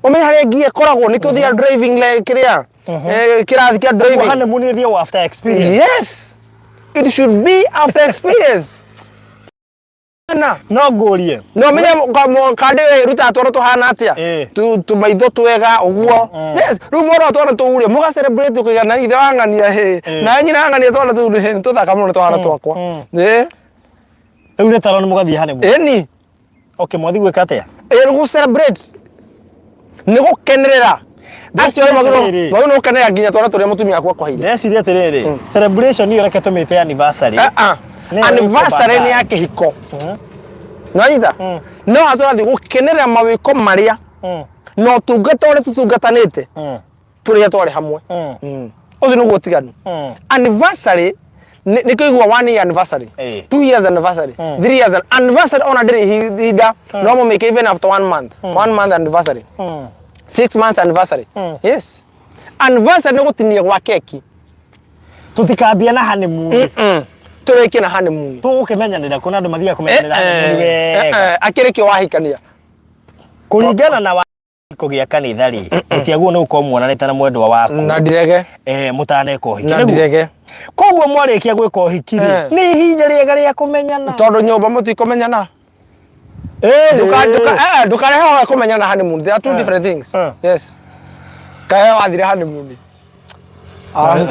Ũmenye harĩa ngia ĩkoragwo nĩkĩo ũthiaga driving le kĩrĩa kĩrathi kĩa driving. Honeymoon ĩthiagwo after experience. Yes. It should be after experience. Na no ngũrie. No menye kandi ĩrutaga twana tũhana atĩa? Tũmaitho twega ũguo. Yes, rĩu mwana twana tũu rĩ, mũga celebrate ũkaiga na ithe wa ng'ania hĩ, na nyina wa ng'ania twana tũu hĩ, nĩ tũthaka mũno twana twakwa. Rĩu nĩ taro nĩ mũgathiĩ honeymoon. Ĩni. Okay, mwathiĩ gwĩka atĩa? Ĩ nĩ gũ celebrate. Nĩ gũkenerera. Actually mwagĩrĩirwo nĩ gũkenerera nginya twana tũrĩa mũtumia waku akũheire. Ndeciria atĩrĩrĩ, celebration ĩyo reke tũmĩte anniversary. Anniversary nĩ ya kĩhiko. Nĩwanyita? No haha tũrathiĩ gũkenerera mawĩko marĩa na ũtungata ũrĩa tũtungatanĩte tũrĩa twarĩ hamwe. Ũcio nĩguo ũtiganu. Anniversary nĩ kũigua 1 year anniversary, 2 years anniversary, 3 years anniversary ona ndĩrĩ ihinda no mũmĩke even after 1 month, 1 month anniversary, 6 months anniversary. Yes. Anniversary nĩ gũtinia gwa keki. Tũtikambia na honeymoon. Tũrĩkie na honeymoon. Tũgũkĩmenyanĩra kũ na andũ mathiaga kũmenyanĩra honeymoon wega. Akĩrĩ kĩo wahikania. Kũringana na kĩhiko gĩa kanitha rĩ, mũtiagĩrĩirwo nĩ gũkorwo muonanĩte na mwendwa waku. Na ndirege. Mũtaneka ũhiki. Na ndirege. Koguo mwarĩkia gwĩka ũhiki rĩ, nĩ ihinda rĩega rĩa kũmenyana. Tondũ nyũmba mũtikũmenyana. Ndũkarehe ũhoro wa kũmenyana honeymoon. There are two different things. Yes. Kae wathire honeymoon.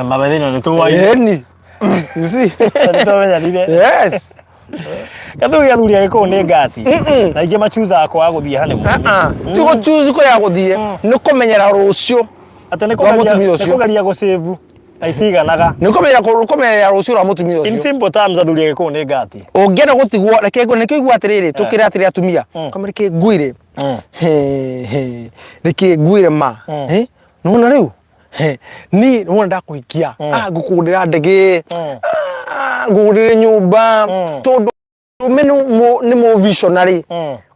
Mabethino nĩ tũwaire. Ĩni. You see? Nĩ twamenyanire. Yes. Gathugi athuri a gĩkũyũ nĩ ngati. Na aingĩ machuzaga kwaga gũthiĩ honeymoon. Ti gũchuzi kũrĩa gũthiĩ, nĩ kũmenyera rũciũ. Atĩ nĩ kũgeria gũsave na itiganaga. Nĩ kũmenyera rũciũ rwa mũtumia ũcio. In simple terms athuri a gĩkũyũ nĩ ngati. Ũngĩenda gũtigwo, reke nĩkĩo igua atĩrĩrĩ, tũkĩre atĩrĩ atumia. Kamwe reke nguire. Reke nguire ma. Nĩwona rĩu? Niĩ nĩwona ndakũhikia. Ngũkũgũrĩra ndege. Ngũgũrĩre nyũmba. Tondũ mũndũrũme nĩ mũ visionary.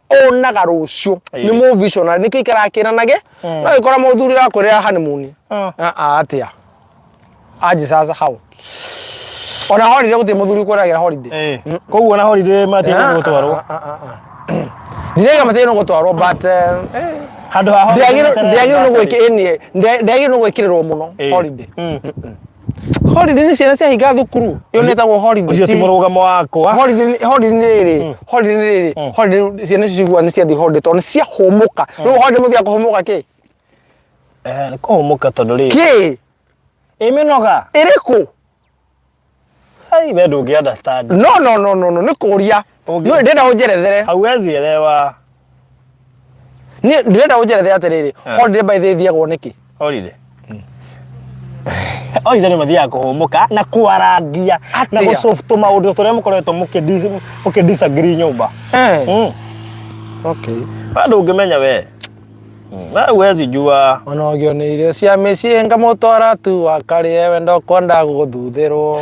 Onaga rũciũ. Nĩ mũ visionary. Nĩkĩo aikaraga akĩranage. No gĩkora mũthuri ũrakwĩrĩra honeymoon. Atĩa? Aje sasa hau. Ona holiday gũtirĩ mũthuri ũkwĩragĩra holiday. Koguo ona holiday matiagĩrĩirwo gũtwarwo. Ndirauga matiagĩrĩirwo gũtwarwo but Handũ ha holiday ndĩagĩrĩirwo nĩ gwĩkĩrĩrwo mũno holiday. Holiday nĩ ciana ciahinga thukuru. Ĩyo nĩ ĩtagwo holiday. Ũcio ti mũrũgamo wakwa. Holiday holiday nĩ rĩrĩ. Holiday nĩ rĩrĩ. Holiday ciana icio ciguaga nĩ ciathiĩ holiday tondũ nĩ ciahũmũka. Rĩu holiday mũthiaga kũhũmũka kĩ? Nĩ kũhũmũka tondũ rĩrĩ. Kĩ? Ĩ mĩnoga. Ĩrĩkũ? Ai, we ndũngĩ understand. No no no no no nĩ kũria. No ndĩrenda ũnjerethere. Hauwezi elewa. Niĩ ndĩrenda ũnjerethere atĩrĩrĩ, holiday by the way ĩthiagwo nĩkĩ? Holiday. Holiday nĩ mathiaga kũhũmũka na kwarangia na Atĩa? gũsolve tũmaũndũ tũrĩa mũkoretwo mũkĩ disagree nyũmba. Eh. Okay. Bado ũngĩmenya we. We huwezi jua. Ona ũgĩo nĩ irio cia mĩciĩ ngamũtwara tu wakarĩe we ndokwenda gũthuthĩrwo.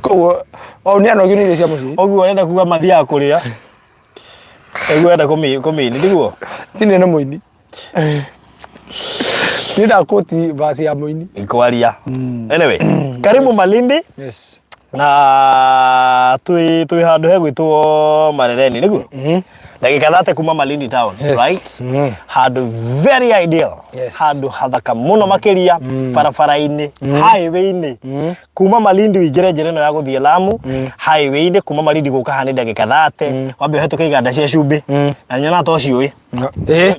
Koguo o nĩ anogio nĩ irio cia mũciĩ. Ũguo ũrenda kuga mathiaga kũrĩa. Ũguo ũrenda kũmĩini tiguo? Tine nĩ mũini. Nĩ ndakũti verse ya mũini. Kwaria. Anyway, karibu Malindi. Yes. Na twĩ handũ hegwĩtwo Marereni nĩguo? Ndagĩka 30 kuma Malindi town, Yes. right? Handũ very ideal. Yes. Handũ hathaka mũno makĩria barabara-inĩ, highway-inĩ. Kuma Malindi ũingĩre njĩra ĩno ya gũthiĩ Lamu, highway-inĩ kuma Malindi gũka haha nĩ ndagĩka 30, wambe ũhetũke iganda cia cumbĩ. Na nyonaga ta ũciũĩ.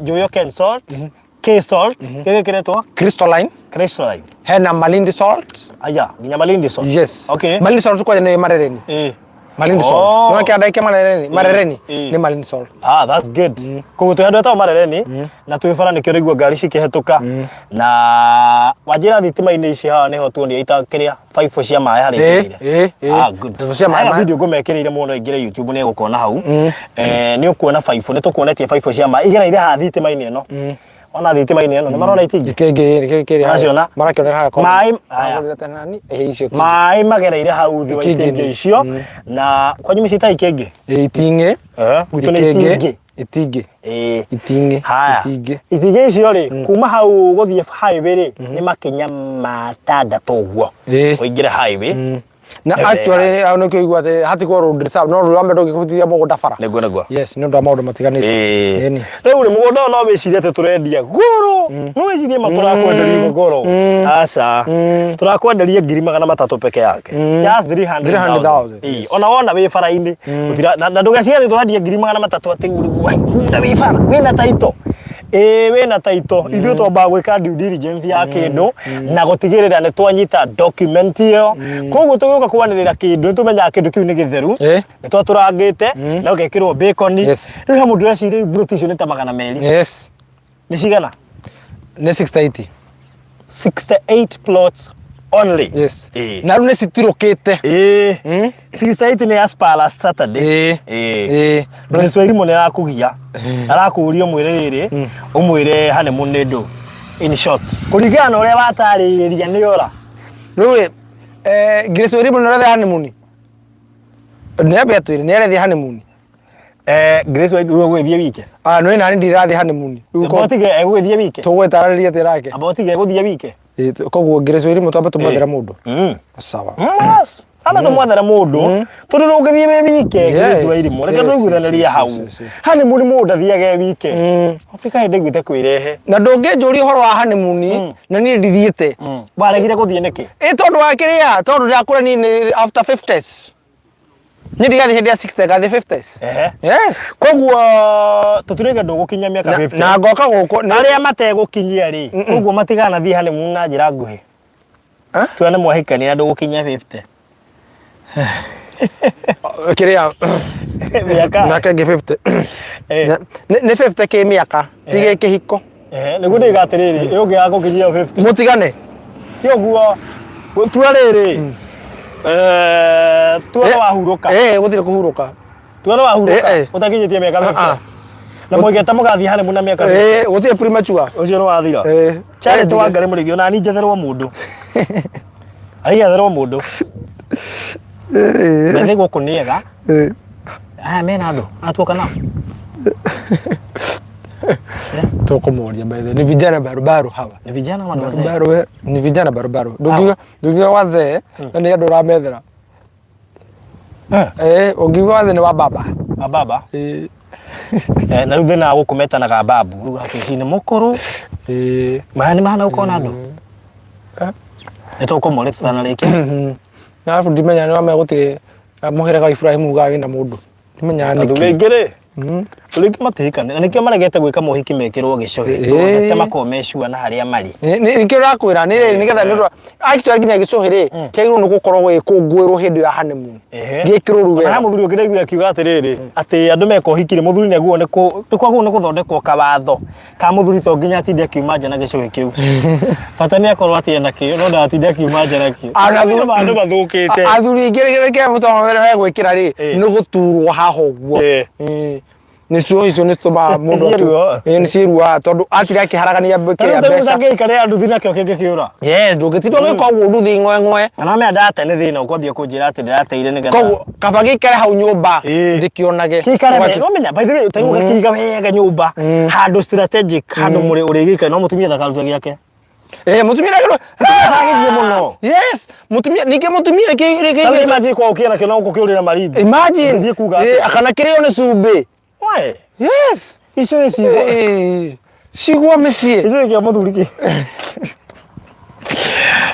Njũĩ Ken Salt, K Salt, kĩrĩa kĩretwo Crystalline. Crystalline. Hena Malindi salt. Aya, nginya Malindi salt. Yes. Okay. Malindi salt kwanja nĩ Marereni. Malindi Oh. salt. No kĩanda kĩa Marereni. Marereni Eh. nĩ Malindi salt. Ah, that's good. Koguo twĩ handũ hetagwo Marereni na twĩ bara nĩkĩo ũraigua ngari cikĩhetũka na wanjĩra thitima-inĩ ici haha nĩho tuonia ita kĩrĩa baibũ cia maĩ harĩa Eh, igereire. eh, eh. Ah, good. Baibũ cia maĩ Haya video ngũmekĩrĩire mũno aingĩre YouTube nĩ egũkona hau. Eh, nĩ ũkuona baibũ, nĩ tũkuonetie baibũ cia maĩ igereire haha thitima-inĩ ĩno. Ona thitima-inĩ ĩno nĩ marona itingĩ. Ikĩngĩ kĩrĩ kĩrĩ. Maraciona? Marakĩonera harĩa Maĩ haya. Nani? Eh, icio. Maĩ magereire hau thĩ wa Ikĩngĩ itingĩ nĩ- icio na kwanyu mĩciĩ ikĩngĩ. Eh, itingĩ. Eh, gwitũ nĩ itingĩ. Itingĩ. Ĩĩ. Itingĩ. Haya. Itingĩ. Itingĩ icio rĩ, kuma hau gũthiĩ highway rĩ, nĩ makinya matandatũ ũguo. Ĩĩ. Ũingĩre highway. Na Nĩ actually hau nĩkĩo igua atĩ hatigwo road reserve no rũrambe ndũngĩhutithia mũgũnda bara. Nĩguo nĩguo. Yes, nĩ ũndũ wa maũndũ matiganĩte. Ĩĩ. Ĩni. Rĩu rĩ mũgũnda ũyũ no wĩcirie atĩ tũrendia goro. No wĩcirie ma tũrakwenderia goro. Aca. Tũrakwenderia 300,000 peke yake. Just 300,000. 300,000, Ĩĩ. Ona wona wĩ bara-inĩ. Gũtira na ndũgecirie atĩ tũrendia 300,000 atĩ hunda wĩ bara. Wĩna title. Ĩĩ wĩna title. Ithuĩ twambaga gwĩka due diligence ya kĩndũ na gũtigĩrĩra nĩ twanyita document ĩyo. Koguo tũgĩũka kwanĩrĩra kĩndũ nĩ tũmenyaga kĩndũ kĩu nĩ gĩtheru. Ĩĩ. Nĩ twatũrangĩte na ũgekĩrwo bacon. Yes. Rĩu he mũndũ ũreciria mburoti icio nĩ ta 200. Yes. Nĩ cigana? Nĩ 680. 68 plots only. Yes. Ĩĩ. Na rĩu nĩ citirũkĩte. Ĩĩ. 68 nĩ as per last Saturday. Ĩĩ. Ĩĩ. Ĩĩ. Grace Wairimu nĩ arakũgia. Arakũria ũmwĩre rĩrĩ, ũmwĩre honeymoon nĩ ndũ. In short, kũringana na ũrĩa watarĩria nĩ ora. Rĩu ĩ, eh, Grace Wairimu nĩ ũrathiĩ honeymoon? Nĩ ambe atwĩre nĩ arathiĩ honeymoon. Eh, Grace Wairimu ũgũgĩthiĩ wike. Ah, nĩ nani ndirathiĩ honeymoon. Rĩu ko Amba ũtige egũgĩthiĩ wike. tũgwetarĩria atĩa nake? Amba ũtige egũthiĩ wike. Ĩ, Koguo Grace Wairimu twambe tũmwethere mũndũ. Sawa. Yes. Amba tũmwethere mũndũ tondũ ndũngĩthiĩ wĩ wike Yes, Grace Wairimu reke yes, tũiguithanĩrie yes, hau. yes, yes, yes. Honeymoon mũndũ ndathiaga e wike. Afrika hĩndĩ ĩguĩte kwĩrehe. Na ndũngĩnjũria ũhoro wa honeymoon na niĩ ndithiĩte. Waregire gũthiĩ nĩkĩ? Ĩ tondũ wa kĩrĩa tondũ ndakũra niĩ nĩ after 50s. Niĩ ndigathiĩ hĩndĩ ya 60 ngathiĩ 50s. Ehe. Yes. Koguo tũtirauga ndũgũkinyia mĩaka Na, 50. na ngoka gũkũ na Arĩa mategũkinyia rĩ, koguo matiganathiĩ honeymoon na njĩra nguhĩ. Eh? Tuone mwahikania ndũgũkinyia 50. kĩrĩa Mĩaka. mĩaka ĩngĩ 50. Eh. Nĩ nĩ 50 kĩ mĩaka ti gĩ kĩhiko. Ehe, nĩguo ndĩga atĩrĩrĩ, ĩ ũngĩaga gũkinyia 50. Mũtigane. Ti ũguo. Tua rĩrĩ. Eh, tua nĩ wahurũka. Eh, gũtirĩ kũhurũka. Tua nĩ wahurũka. Eh, eh. Ũtakinyĩtie mĩaka Ah, ah. 50. Na mũigĩte mũgathiĩ honeymoon na mĩaka 50. Eh, gũtirĩ premature. Ũcio nĩ wathira. Eh. Charity wa Ngarĩ mũrĩithi ona niĩ njetherwo mũndũ. Ai etherwo mũndũ. Eh. Bethe gũkũ nĩ ega. Eh. Aya mena andũ. Atuoka nao. Tũkũmoria by the way. Ni vijana barubaru hawa. Ni vijana ama ni wazee? Barubaru eh, ni vijana barubaru. Ndũngiuga ndũngiuga wazee na nĩ andũ ũramethera. Eh. Eh, ũngiuga wazee nĩ wa baba. A baba. Eh. Eh, na rĩu thĩna wa gũkũ metanaga babu. Rĩu hakici nĩ mũkũrũ. Eh. Maya nĩ mahana gũkorwo na andũ. Eh. Nĩ tũkũmoria tũtanarĩkia. Na arabu ndimenya nĩ wamenya gũtirĩ mũhĩrĩga wa Ibrahimu ugaga wĩna mũndũ. Ndimenyaga Athuri nĩkĩ. aingĩ rĩ, Rĩngĩ matihikane na nĩkĩo maregete gwĩka mohiki mekĩrwo gĩcũhĩ tondũ makorwo mecua na harĩa marĩ. Nĩkĩo ũrakwĩra nĩ rĩrĩ nĩgetha nĩ ũndũ actually nginya gĩcũhĩ rĩ kĩagĩrĩirwo nĩ gũkorwo gĩgĩkũngũĩrwo hĩndĩ ya honeymoon gĩkĩrwo ruru wega. Ona mũthuri ũngĩ ndaiguire akiuga atĩrĩrĩ atĩ andũ meka ũhiki rĩ mũthuri nĩaguo nĩ kwagĩrĩirwo nĩ gũthondekwo kawatho ka mũthuri to nginya atinde akiuma nja na gĩcũhĩ kĩu. Bata nĩ akorwo atĩ ena kĩo no ndagatinde akiuma nja nakĩo. Andũ mathũkĩte. Athuri aingĩ rĩrĩa mũtũmaga gwĩkĩra rĩ nĩ gũturwo haha ũguo. Nĩ cio icio nĩ citũmaga mũndũ Nĩ ciĩruo. Ĩĩ, nĩ ciĩruaga tondũ atira akĩharagania kĩrĩa Tarĩu mbeca ũtangĩikara nduthi nakĩo kĩngĩkĩũra. Yes, ndũngĩtinda ũgĩka ũguo nduthi ng'we ng'we. Na no ndate nĩ thĩna ũkwambia kũnjĩra atĩ ndĩrateire nĩgetha. Koguo kaba gĩikare hau nyũmba Ĩĩ. ndĩkĩonage. Gĩikare wega, no menya by the way tarĩu ũgakĩiga wega nyũmba handũ strategic handũ mũrĩ ũrĩgĩikara no mũtumia ndakarute gĩake. Eh, mutumia rä Ndagĩthiĩ mũno. Yes, mutumia ningĩ mutumia rĩkĩ rĩkĩ Tarĩu imagine kwa ũkĩra nakĩo na gũkũ kĩũrĩra Malindi. Imagine. Ũngĩthiĩ kuga Eh, atĩa? kana kĩrĩo nĩ cumbĩ. Why? Yes. Icio nĩ ciugo. Eh, cigwa mĩciĩ. Icio nĩ kĩa mũthuri kĩ.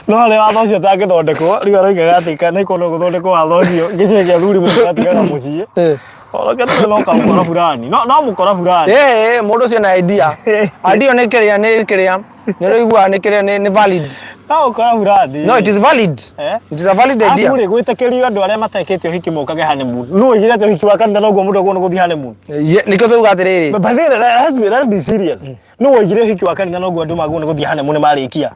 No harĩa watho ũcio ũtangĩthondekwo, rĩu aroigaga atĩ kana ĩkorwo no gũthondekwo watho ũcio, gĩcigo kĩa athuri mũndũ atigaga mũciĩ. Eh. Oroke tuge no kamũkora fulani. No no mũkora fulani. Eh, mũndũ ũcio na idea. Idea nĩ kĩrĩa nĩ kĩrĩa. Nĩ ũraigua nĩ kĩrĩa nĩ valid. No ũkora fulani. No, it is valid. Eh? It is a valid idea. Arabu rĩ gwĩtĩkĩrio andũ arĩa matekĩte ũhiki mokage honeymoon. No oigire atĩ ũhiki wa kanitha noguo mũndũ agĩrĩirwo nĩ gũthiĩ honeymoon. Nĩkĩo tũuga atĩrĩrĩ. But by the way, let's be serious. No oigire ũhiki wa kanitha noguo andũ magĩrĩirwo nĩ gũthiĩ honeymoon marĩkia.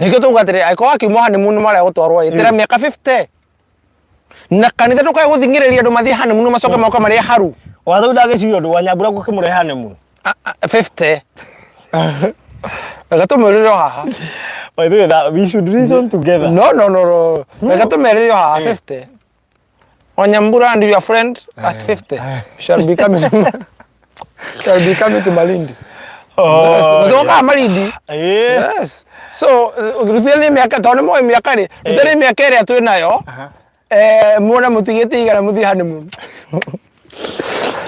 Nĩkĩo tũuga atĩrĩrĩ, angĩkorwo akiuma honeymoon marĩa gũtwarwo ĩtĩra mĩaka 50. Na kanitha ndũkae gũthing'ĩrĩria andũ mathiĩ honeymoon macoke moke marĩe haru. Watho ndagĩciria ũndũ wa Nyambura gũkĩmũrehe honeymoon. 50. Reke tũmĩũrĩre o haha. By the way, that we should reason together. No, no, no, no. Reke tũmerĩre o haha 50. Onyambura and your friend at 50 shall be coming shall be coming to Malindi. Oh, Ndoka Malindi. Eh. Yes. So, rutithania mĩaka tondũ nĩ moĩ mĩaka rĩ, rutithania mĩaka ĩrĩa twĩ nayo. Eh, muone mũtigĩte igana mũthiĩ honeymoon.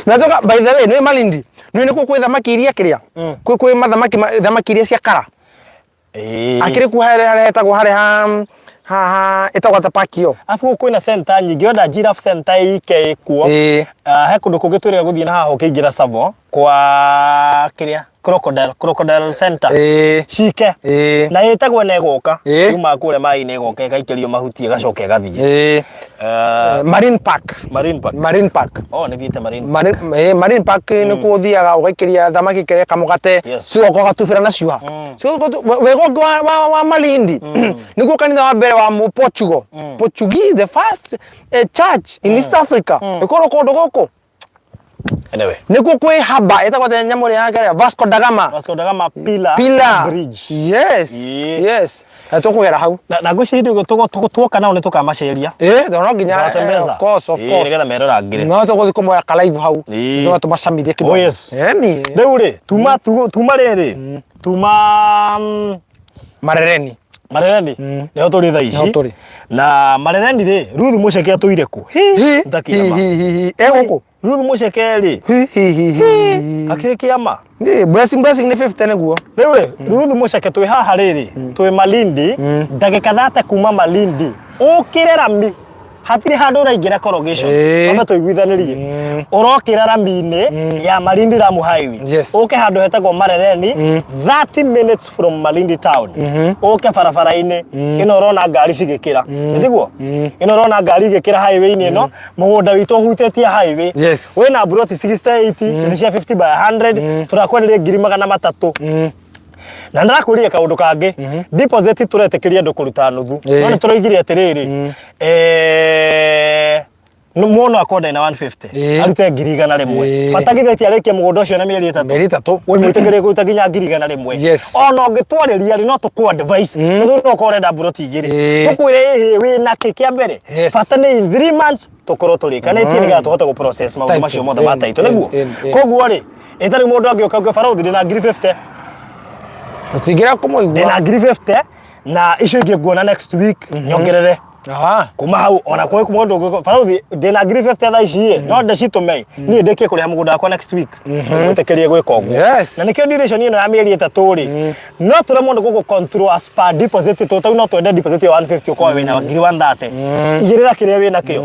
Na toka by the way, nĩ Malindi. Nĩ nĩ kwĩ thamaki iria kĩrĩa. Kwĩ kwĩ mathamaki thamaki iria cia kara. Ĩĩ. Akĩrĩ kuo harĩa harĩa hetagwo harĩa ha ha ha ĩtagwo ta park ĩyo. Arabu gũkũ kwĩna center nyingĩ wenda giraffe center ike ĩkuo. Ĩĩ. Ah, he kũndũ kũngĩ twĩrĩga gũthiĩ na haha ũkĩingĩra Tsavo kwa kĩrĩa crocodile crocodile center. Ĩĩ. Cike. Ĩĩ. Na ĩtagwo na ĩgoka. Ĩĩ. Yuma kũrĩa maĩ-inĩ ĩgoka ĩgaikĩrio mahuti ĩgacoka ĩgathiĩ. Ĩĩ. Marine Park. Marine Park. Marine Park. Oh, nĩ thiĩte Marine Park. Marine, Marine Park nĩ kuo ũthiaga ũgaikĩria thamaki kĩrĩa kamũgate cigoka ũgatubĩra na ciũha. Wega ũngĩ wa Malindi nĩguo kanitha wa mbere wa mũ Portugal. Portuguese the first church in East Africa. Ĩkorwo kũndũ gũkũ. Anyway. Nĩkuo kwĩ haba ĩtagwo atĩa nyamũ ĩrĩa ya kerĩ Vasco da Gama. Vasco da Gama Pillar, Pillar. Bridge. Yes. Yeah. Yes. Na tũkũgera hau. Na ngwĩciria hĩndĩ ĩyo tuoka nao nĩ tũkamaceria. Eh, no nginya Tũgatembeza. of course, of Ĩĩ, course. nĩgetha merorangĩre. No tũgũthiĩ kũmoya ka live hau. Ĩĩ. Tũga tũmacamithie kidogo. Oh, yes. Eni. Rĩu rĩ, tuma rĩrĩ, tuma Marereni. Marereni nĩho tũrĩ thaa ici. Nĩho tũrĩ. Na Marereni rĩ, Ruth Mũceke atũire kũ? Hi Hi, ntakĩama. hi hi hi. E gũkũ. Ruth Mũceke rĩ, Hi hi hi hi. akĩrĩ kĩama. Ĩ, blessing blessing nĩ 50 nĩguo. Rĩu rĩ, Ruth Mũceke twĩ haha rĩrĩ, twĩ Malindi, ndagĩka thate kuma Malindi, ũkĩre rami, hatirĩ handũ ũraingĩra corrugation, Ĩĩ. twambe tũiguithanĩrie. Ũrokĩra rami-inĩ ya Malindi Lamu Highway, Yes. ũke handũ hetagwo Marereni, 30 minutes from Malindi town, ũke barabara-inĩ ĩno ũrona ngari cigĩkĩra, nĩ tiguo? Ĩno ũrona ngari igĩkĩra highway-inĩ ĩno, mũgũnda witũ ũhutĩtie highway Yes. wĩna mburoti 68 nĩ cia 50 by 100 tũrakwenderia 300,000 na ndĩrakwĩrire kaũndũ kangĩ deposit tũretĩkĩria andũ kũruta nuthu no nĩ tũroigire atĩrĩrĩ mũndũ akorwo ndarĩ na 150 arute 100,000 bata githĩ ti arĩkie mũgũnda ũcio na mĩeri ĩtatũ Mĩeri ĩtatũ. Wĩmwĩtĩkĩrie kũruta nginya 100,000. Yes. Ona ũngĩtwarĩria rĩ no tũkũ advice tondũ no ũkorwo ũrenda mburoti igĩrĩ. Tũkwĩre ĩhĩ wĩna kĩ kĩa mbere. Yes. Bata nĩ in 3 months tũkorwo tũrĩkanĩtie nĩgetha tũhote gũ process maũndũ Title. macio mothe ma title nĩguo. Koguo rĩ ĩtarĩ mũndũ angĩũka auge barũthi ndĩna 50,000. Tũtingĩrega kũmũigua. Ndĩna 50,000 na icio ingĩ nguona next week nyongerere. Aha. Kuma hau ona kwĩ mũndũ ũngĩ barũthi ndĩna ngiri 50 thaa ici ĩ, no ndĩcitũme niĩ ndĩkie kũrĩha mũgũnda wakwa next week, ngwĩtĩkĩrie gwĩka ũguo. Na nĩkĩo duration ĩno ya mĩeri 3 rĩ, no tũremwo nĩ gũgũ control as per deposit, tondũ tarĩu no twende deposit ya 150 ũkorwo wĩna ngiri 130. Igĩrĩra kĩrĩa wĩna kĩo,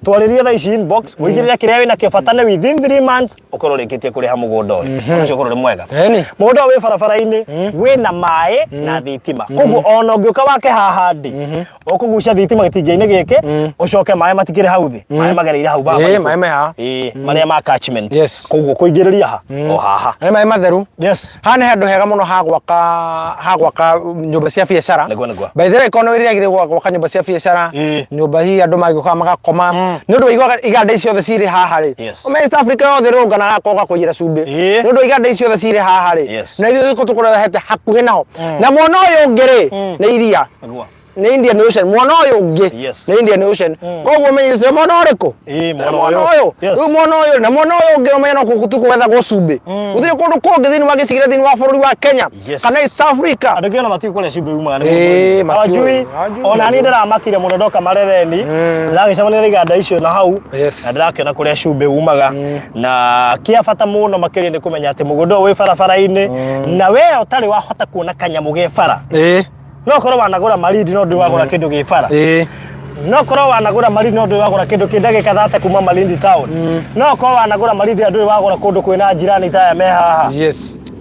twarĩrie thaa ici inbox, ũigĩrĩre kĩrĩa wĩna kĩo, bata nĩ within 3 months ũkorwo ũrĩkĩtie kũrĩha mũgũnda ũyũ. Ũndũ ũcio ũkorwo ũrĩ mwega. Ĩni. Mũgũnda ũyũ wĩ barabara-inĩ, wĩna maĩ na thitima, koguo ona ũngĩũka wake haha ndĩ ũkũgucia thitima gĩtingĩ-inĩ gĩkĩ, ũcoke maĩ matikĩrĩ hau thĩ, maĩ magereire hau ba Ĩĩ, maĩ me haha. Ĩĩ, marĩa ma catchment. Koguo kũingĩrĩria ha o haha. Nĩ maĩ matheru. Haha nĩ handũ hega mũno ha gwaka nyũmba cia biacara. Nĩguo, nĩguo. By the way, korwo nĩ wĩriragĩria gwaka nyũmba cia biacara, nyũmba hihi andũ mangĩũkaga magakoma, nĩ ũndũ wa iganda ici ciothe cirĩ haha rĩ. Ũmenye East Africa yothe ĩrũrũnganaga koga kũiyĩra cumbĩ. Nĩ ũndũ wa iganda ici ciothe cirĩ haha rĩ. Na ithuĩ gũkũ tũkũrehete hakuhĩ naho. Na mwena ũyũ ũngĩ rĩ, nĩ iria. Nĩ Indian Ocean. Mwena ũyũ ũngĩ nĩ Indian Ocean. Koguo ũmenye twĩ mwena ũrĩkũ? Ĩĩ, Mwena mwena ũyũ. ũyũ. Rĩu mwena ũyũ na mwena ũyũ ũngĩ ũmenye no kũu kũgethagwo cumbĩ. Gũtirĩ kũndũ kũngĩ thĩinĩ wa gĩcigĩrĩra thĩinĩ wa bũrũri wa Kenya kana East Africa. Andũ aingĩ ona matiũĩ kũrĩa cumbĩ umaga nĩ Ĩĩ, mũndũ. matiũĩ. Hawajui. Hawajui. Ona niĩ ndĩramakire mũno ndoka Marereni, ndĩragĩcemania na iganda icio na hau, na ndĩrakĩona kũrĩa cumbĩ umaga. Na kĩa bata mũno makĩria nĩ kũmenya atĩ mũgũnda ũyũ wĩ barabara-inĩ, na we ũtarĩ wahota kuona kanyamũ ge bara. No korwo wanagũra Malindi no ndũĩ wagũra kĩndũ gĩ bara. No korwo wanagũra Malindi no ndũĩ wagũra kĩndũ kĩ ndagĩka 30 kuma Malindi town. No korwo wanagũra Malindi na ndũĩ wagũra kũndũ kwĩna njirani ta aya me haha.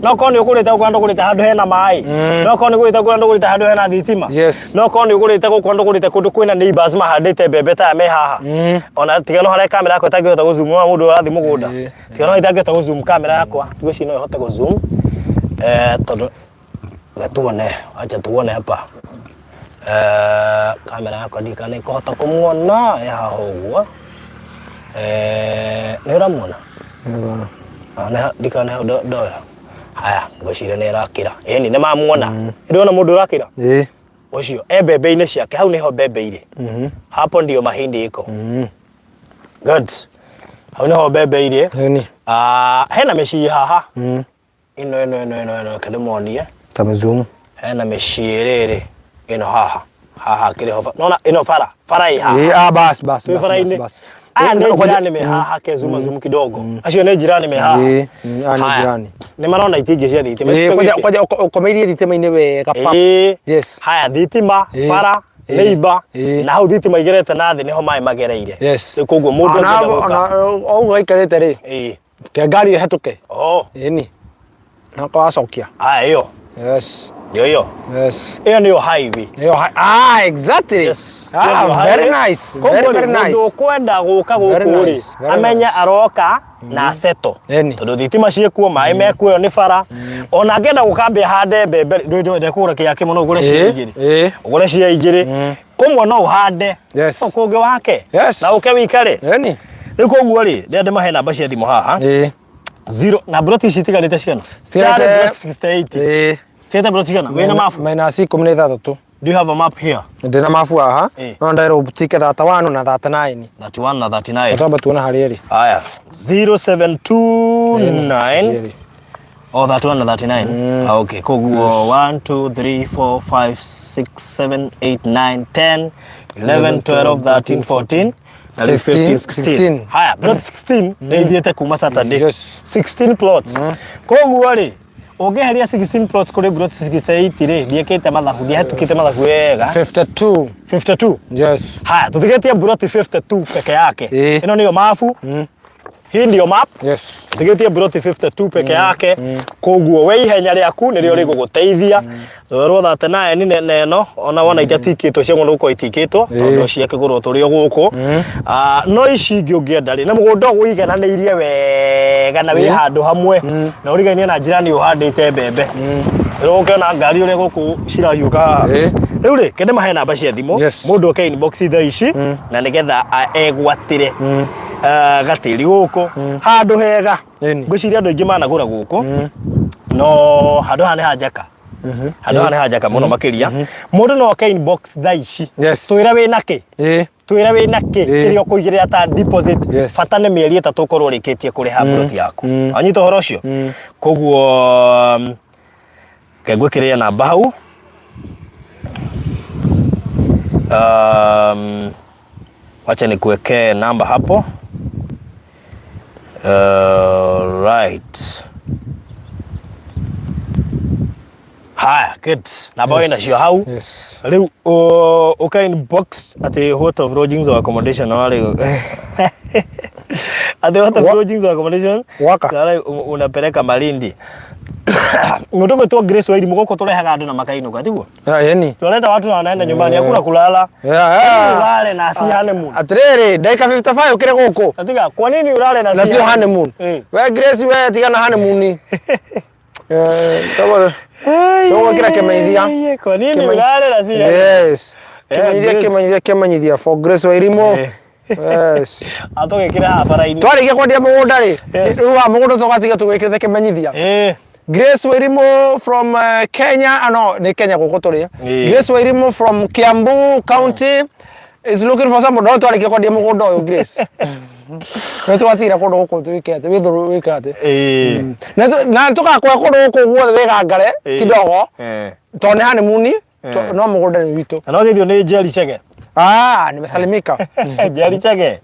No korwo nĩ ũgũrĩte gũkũ na ndũgũrĩte handũ hena maĩ. No korwo nĩ ũgũrĩte gũkũ na ndũgũrĩte handũ hena thitima. No korwo nĩ ũgũrĩte gũkũ na ndũgũrĩte kũndũ kwĩna neighbors mahandĩte mbembe ta aya me haha. Ona tiga no harĩa kamera yakwa ĩtangĩhota gũ zoom, mũndũ ũrathiĩ mũgũnda. Tiga no itangĩhota gũ zoom kamera yakwa, ngwĩciria no ĩhote gũ zoom. Tondũ Reke tuone, acha tuone hapa. Kamera yakwa ndiũĩ kana nĩ ĩkũhota kũmuona ĩ haha ũguo. Nĩ ũramuona? Ndiũĩ kana nĩ hau ndoya. Haya, ngwĩciria nĩ ĩrakĩra. Ĩni, nĩ mamuona. Nĩ ndĩrona mũndũ ũrakĩra? Ĩĩ. Ũcio e mbembe-inĩ ciake, hau nĩho mbembe irĩ. Hapo ndio mahindi iko. Good. Hau nĩho mbembe irĩ. Ĩni. Hena mĩciĩ haha. Ĩno ĩno ĩno ĩno ĩno reke ndĩmonie. Ta mĩzumu. Hena mĩciĩ rĩrĩ ĩno haha haha kĩrĩ ho nona ĩno bara bara ĩ haha. Ĩĩ, ah, bas bas Twĩ bas bara-inĩ. bas. Aya nĩ Ĩĩ, njirani me haha ke zuma zoom kidogo. Acio nĩ njirani me haha. Ĩĩ, aya nĩ Haya. njirani. Nĩ marona itingĩ cia thitima. Ĩĩ, Gĩtũmi kwanja gĩkĩ. kwanja ũkomeirie thitima-inĩ wega pa. Ĩĩ. Yes. Haya thitima, Ĩĩ. bara, Ĩĩ. neighbor, Ĩĩ. na hau thitima igerete na thĩ nĩho maĩ magereire. Yes. Rĩu koguo mũndũ Ona angĩenda gũka. ona o ũguo aikarĩte rĩ. Ĩĩ. Ke ngari ĩhetũke. Oh. Ĩni. Na kwa wacokia. Aya ĩyo. Yes. Ndio hiyo. Yes. Ĩyo nĩyo highway. Ĩyo ah, exactly. Yes. Ah, Ĩyo nĩyo very highway. nice. Very Koguo rĩ, very nice. Mũndũ ũkwenda gũka Very gũkũ rĩ, nice, very amenye nice. aroka na aceto. Ĩni. Tondũ thitima ciĩkuo, maĩ mekuo, ĩyo nĩ bara. Ona angĩenda gũka ambie hande mbembe, ndũĩ ndũĩ kũgũra kĩea kĩmwe no ũgũre cia igĩrĩ. Ĩĩ. Ũgũre cia igĩrĩ. Kũmwe no ũhande. Yes. No kũngĩ wake. Yes. Na ũke wĩikare. Ĩni. Rĩu koguo rĩ, ndĩrenda ndĩmahe namba cia thimũ haha. Ĩĩ. Zero na broti ici itigarĩte cigana? Citigarĩte- Ciarĩ broti 68. Ĩĩ. Ciĩte broti cigana? Wĩna mabu? Minus 16. Do you have a map here? Ndĩna mabu haha. Ĩĩ. No ndaĩrwo butike 31 na 39. 31 na 39. Twamba tuone harĩa ĩrĩ. Haya. 0729 Oh, 31 na 39. Ah, okay. Koguo 1 2 3 4 5 6 7 8 9 10 11 12 13 14 na rĩu 15 16. 16. Haya, plot 16 nĩ ithiĩte kuma Saturday. Yes. 16 plots. Koguo rĩ, ũngĩeheria 16 plots kũrĩ plot 68 rĩ, ndiĩkĩte mathabu, ndiahĩtũkĩte mathabu wega. 52. 52. Yes. Haya, tũtigĩtie plot 52 peke yake. Ĩĩ. Ĩno nĩyo mabu. Hii ndio map. Yes. Tigĩtie broti 52 peke yake. Koguo we ihenya rĩaku nĩrĩo rĩgũgũteithia. Rwerwo 39 na ĩno ona wona itatikĩtwo cia mũndũ gũkorwo itikĩtwo tondũ ciakĩgũrwo tũrĩ o gũkũ. Ah, no ici ingĩ ũngĩenda rĩ, na mũgũnda ũyũ ũigananĩirie wega na wĩ handũ hamwe na ũrigainie na njĩra nĩ ũhandĩte mbembe. Rĩu ũkĩona ngari ũrĩa gũkũ cirahiũka haha. Rĩu rĩ, kende mahe namba cia thimũ Yes. mũndũ oke inbox thaa ici na nĩgetha egwatĩre gatĩri gũkũ handũ hega. Ĩni. Ngwĩciria andũ aingĩ managũra gũkũ no handũ haha nĩ hanjaka, handũ haha nĩ hanjaka mũno makĩria. Mũndũ no oke inbox thaa ici, twĩre wĩna kĩ, twĩre wĩna kĩ kĩrĩa ũkũigĩrĩra ta deposit. Bata nĩ mĩeri 3 ũkorwo ũrĩkĩtie kũrĩha plot yaku. Anyita ũhoro ũcio? Koguo reke ngwĩkĩrĩre namba hau. Wacha nikuwekee namba hapo. Right. Haya, good. Namba yes. Nacio hau. Yes. Riu uka inbox ati what of lodgings or accommodation wale. Ati what of lodgings or accommodation? Waka. Wale unapeleka Malindi. Mũndũ gwĩtwo Grace Wairimu gũkũ tũrehaga andũ na makainũka tiguo? Ah, yani. Tunaleta watu na wanaenda nyumbani, hakuna kulala. Yeah, Kwa nini yeah. ulale na si honeymoon? Atiriri, ndagika 55 ukire guku. Atiga, kwa nini ulale na Na si sio honeymoon. Eh. We Grace we tiga na honeymoon. Eh, tawara. Tũgwĩkĩra kĩmenyithia. Kwa nini Kĩmenyi- ulale na si honeymoon? Yes. Eh, Kĩmenyithia Grace. kĩmenyithia kĩmenyithia for Grace Wairimu. Eh. Yes. Atũgĩkĩra haha bara-inĩ. Twarĩkia kwendia mũgũnda rĩ, Yes. rĩu wa mũgũnda tũgatiga tũgwĩkĩrĩte kĩmenyithia. Eh. Grace Wairimu from Kenya, ah, no, nĩ Kenya gũkũ tũrĩ. Eh. Grace Wairimu from Kiambu County is looking for somebody. No twarĩkia kwendia mũgũnda ũyũ Grace. Nĩ tũgatigĩra kũndũ gũkũ twĩke atĩ, wĩthũrũ wĩke atĩ. Eh. Na tũgakũhe kũndũ gũkũ guothe wĩgangare Eh. kidogo Eh. tondũ nĩ honeymoon Eh. no mũgũnda nĩ witũ. Na no geithio nĩ Jerry Chege. Ah, nimesalimika. Jerry Chege.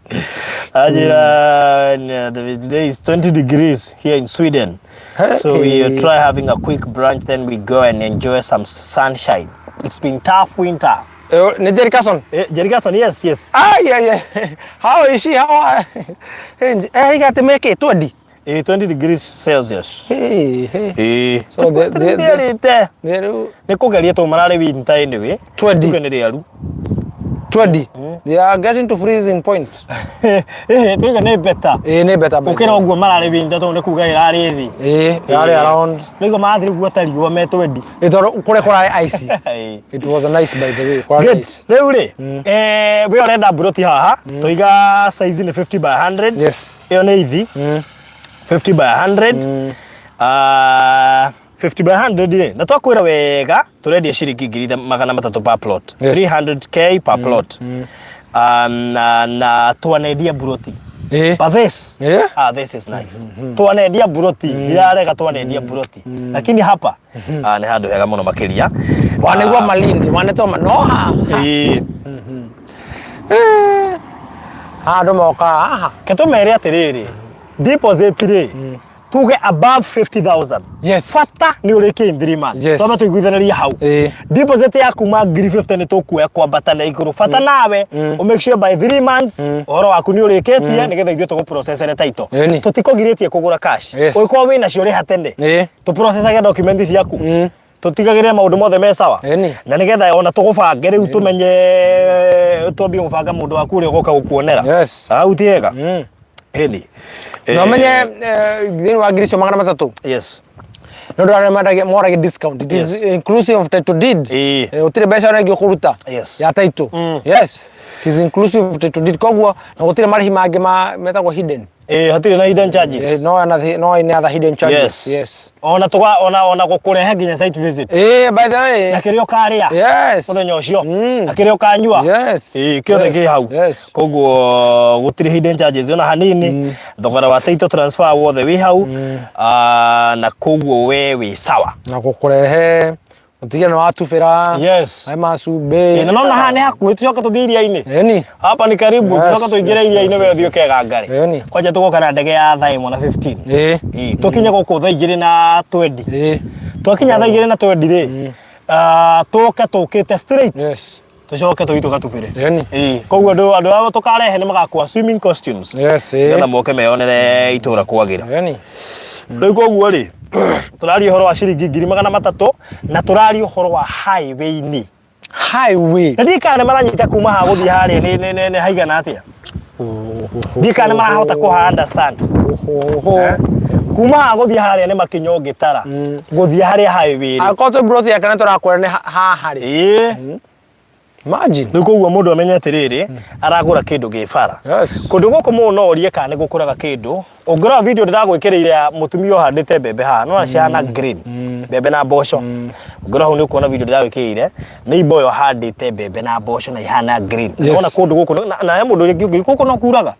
Ajira the today is 20 degrees here in Sweden. So we try having a quick brunch, then we go and enjoy some sunshine. It's been tough winter. Eh, nĩ Jerry Carson. Eh, Jerry Carson, yes, yes. Ah, yeah, yeah. How is she? How are... Eh, atĩ mekĩ 20. Eh, 20 degrees Celsius. Hey, hey. Eh. So the the nĩ kũgeria tondũ mararĩ winter anyway. 20. Tuge nĩ rĩaru. 20. They are getting to freezing point. Eh, tuge nĩ better. Eh, nĩ better. Gũkĩra ũguo mararĩ winter tondũ nĩ kuga ĩrarĩ thĩ. Eh, yarĩ around. Nĩguo marathiĩ guota riũa me 20. Eh, tondũ kũrĩa kũrarĩ icy. Eh. It was a nice by the way. Kũrarĩ Good. ice. Rĩu rĩ, eh, we ũrenda mburoti haha, tũiga size nĩ 50 by 100. Yes. Ĩyo nĩ ithi. 50 by 100. Ah, 50 by 100 rĩ, na twakwĩra wega tũrendia ciringi 300,000 per plot. Yes. 300K per plot. Ah, na twanendia mburoti. Eh. But this, Eh? ah, this is nice. Twanendia mburoti, ndirarega twanendia mburoti. Lakini hapa, ah, nĩ handũ hega mũno makĩria. Wanaigua Malindi, wanetwo no haha. Ĩĩ. Eh. Haha andũ mokaga haha. Ke tũmere atĩrĩrĩ, deposit rĩ, tuge above 50,000. Yes. Bata nĩ ũrĩkie in 3 months. Yes. Twambe tũiguithanĩrie hau. Ĩĩ. Deposit ya kuma 50,000 nĩ tũkuoya kwambata na igũrũ. Bata nawe ũ make sure by 3 months ũhoro waku nĩ ũrĩkĩtie nĩgetha ithuĩ tũgũprocessere title. Ĩni. Tũtikũgirĩtie kũgũra cash. Yes. Ũngĩkorwo wĩna cio rĩha tene. Ĩĩ. Tũprocessage document ciaku. Tũtigagĩrĩre maũndũ mothe me sawa. Ĩni. Na nĩgetha ona tũgũbange rĩu tũmenye twambie gũbanga mũndũ waku ũrĩa ũgoka gũkuonera. Yes. Hau ti hega? Ĩni. Na ũmenye thĩinĩ wa 300,000. Yes. Nĩ ũndũ arĩa mendagia moragia discount. It is Yes. inclusive of title deed. Ĩĩ. Eh, gũtirĩ mbeca ona ingĩ ũkũruta. Yes. Ya title. Yes. It is inclusive of title deed. Koguo na gũtirĩ marĩhi mangĩ ma metagwo hidden. Eh, hatirĩ na hidden charges. Eh, no another, no any other hidden charges. Yes. Yes. Ona tuga ona gũkũrehe nginya site visit. Eh, by the way. Na kĩrĩa ũkarĩa. Yes. Mũthenya ũcio. Na kĩrĩa ũkanyua. Yes. Ĩĩ, kĩothe Yes. kĩ hau. Yes. Koguo gũtirĩ hidden charges ona hanini. Thogora wa title transfer wothe wĩ hau. Ah, na koguo we wĩ sawa. Na gũkũrehe ũtige nĩ watubĩra. Yes. Maĩ ma cumbĩ. Ĩĩ, na nona haha nĩ hakuhĩ tũcoke tũthiĩ iria-inĩ. Ĩni. Hapa ni karibu, Yes, tucoke tũingĩre yes, iria-inĩ we ũthiĩ ũkegangare. Ĩni. Kwanja tũgoka na ndege ya thaa 1 na 15. Ĩĩ. Ĩĩ, tũkinye gũkũ thaa 2 na 20. Ĩĩ. Twakinya thaa 2 na 20 rĩ, ah, tũke tũkĩte straight. Yes. Tũcoke tũthiĩ tũgatubĩre. Ĩni. Ĩĩ, koguo andũ arĩa tũkarehe nĩ magakua swimming costumes. Yes. Ĩĩ. Nĩgetha moke meyonere itũra kwagĩra. Ĩni. Rĩu koguo rĩ, tũraria ũhoro wa ciringi 300,000 na tũraria ũhoro wa highway-inĩ. Highway. Na ndiĩ kana nĩ maranyita kuma haha gũthiĩ harĩa nĩ haigana atĩa. Ndiĩ kana nĩ marahota kũha understand. Kuma haha gũthiĩ harĩa nĩ makinya ũngĩtara. Gũthiĩ harĩa highway rĩ. Angĩkorwo twĩ mburoti ya kana tũrakwĩra nĩ haha rĩ. Ĩĩ. Imagine. Rĩu koguo mũndũ amenye atĩrĩrĩ, aragũra kĩndũ gĩ bara. Yes. Kũndũ gũkũ mũndũ no orie kana nĩ gũkũraga kĩndũ. Ũngĩrora video ndĩragwĩkĩrĩire ya mũtumia ũhandĩte mbembe haha, nĩwona cihana green, mbembe na mboco. Ũngĩrora hau nĩ ũkuona video ndĩragwĩkĩrĩire, nĩ imba ũyũ ũhandĩte mbembe na mboco na ihana green. Yes. Nĩwona kũndũ gũkũ, na he mũndũ ũrĩa ũngĩ, gũkũ no kuraga.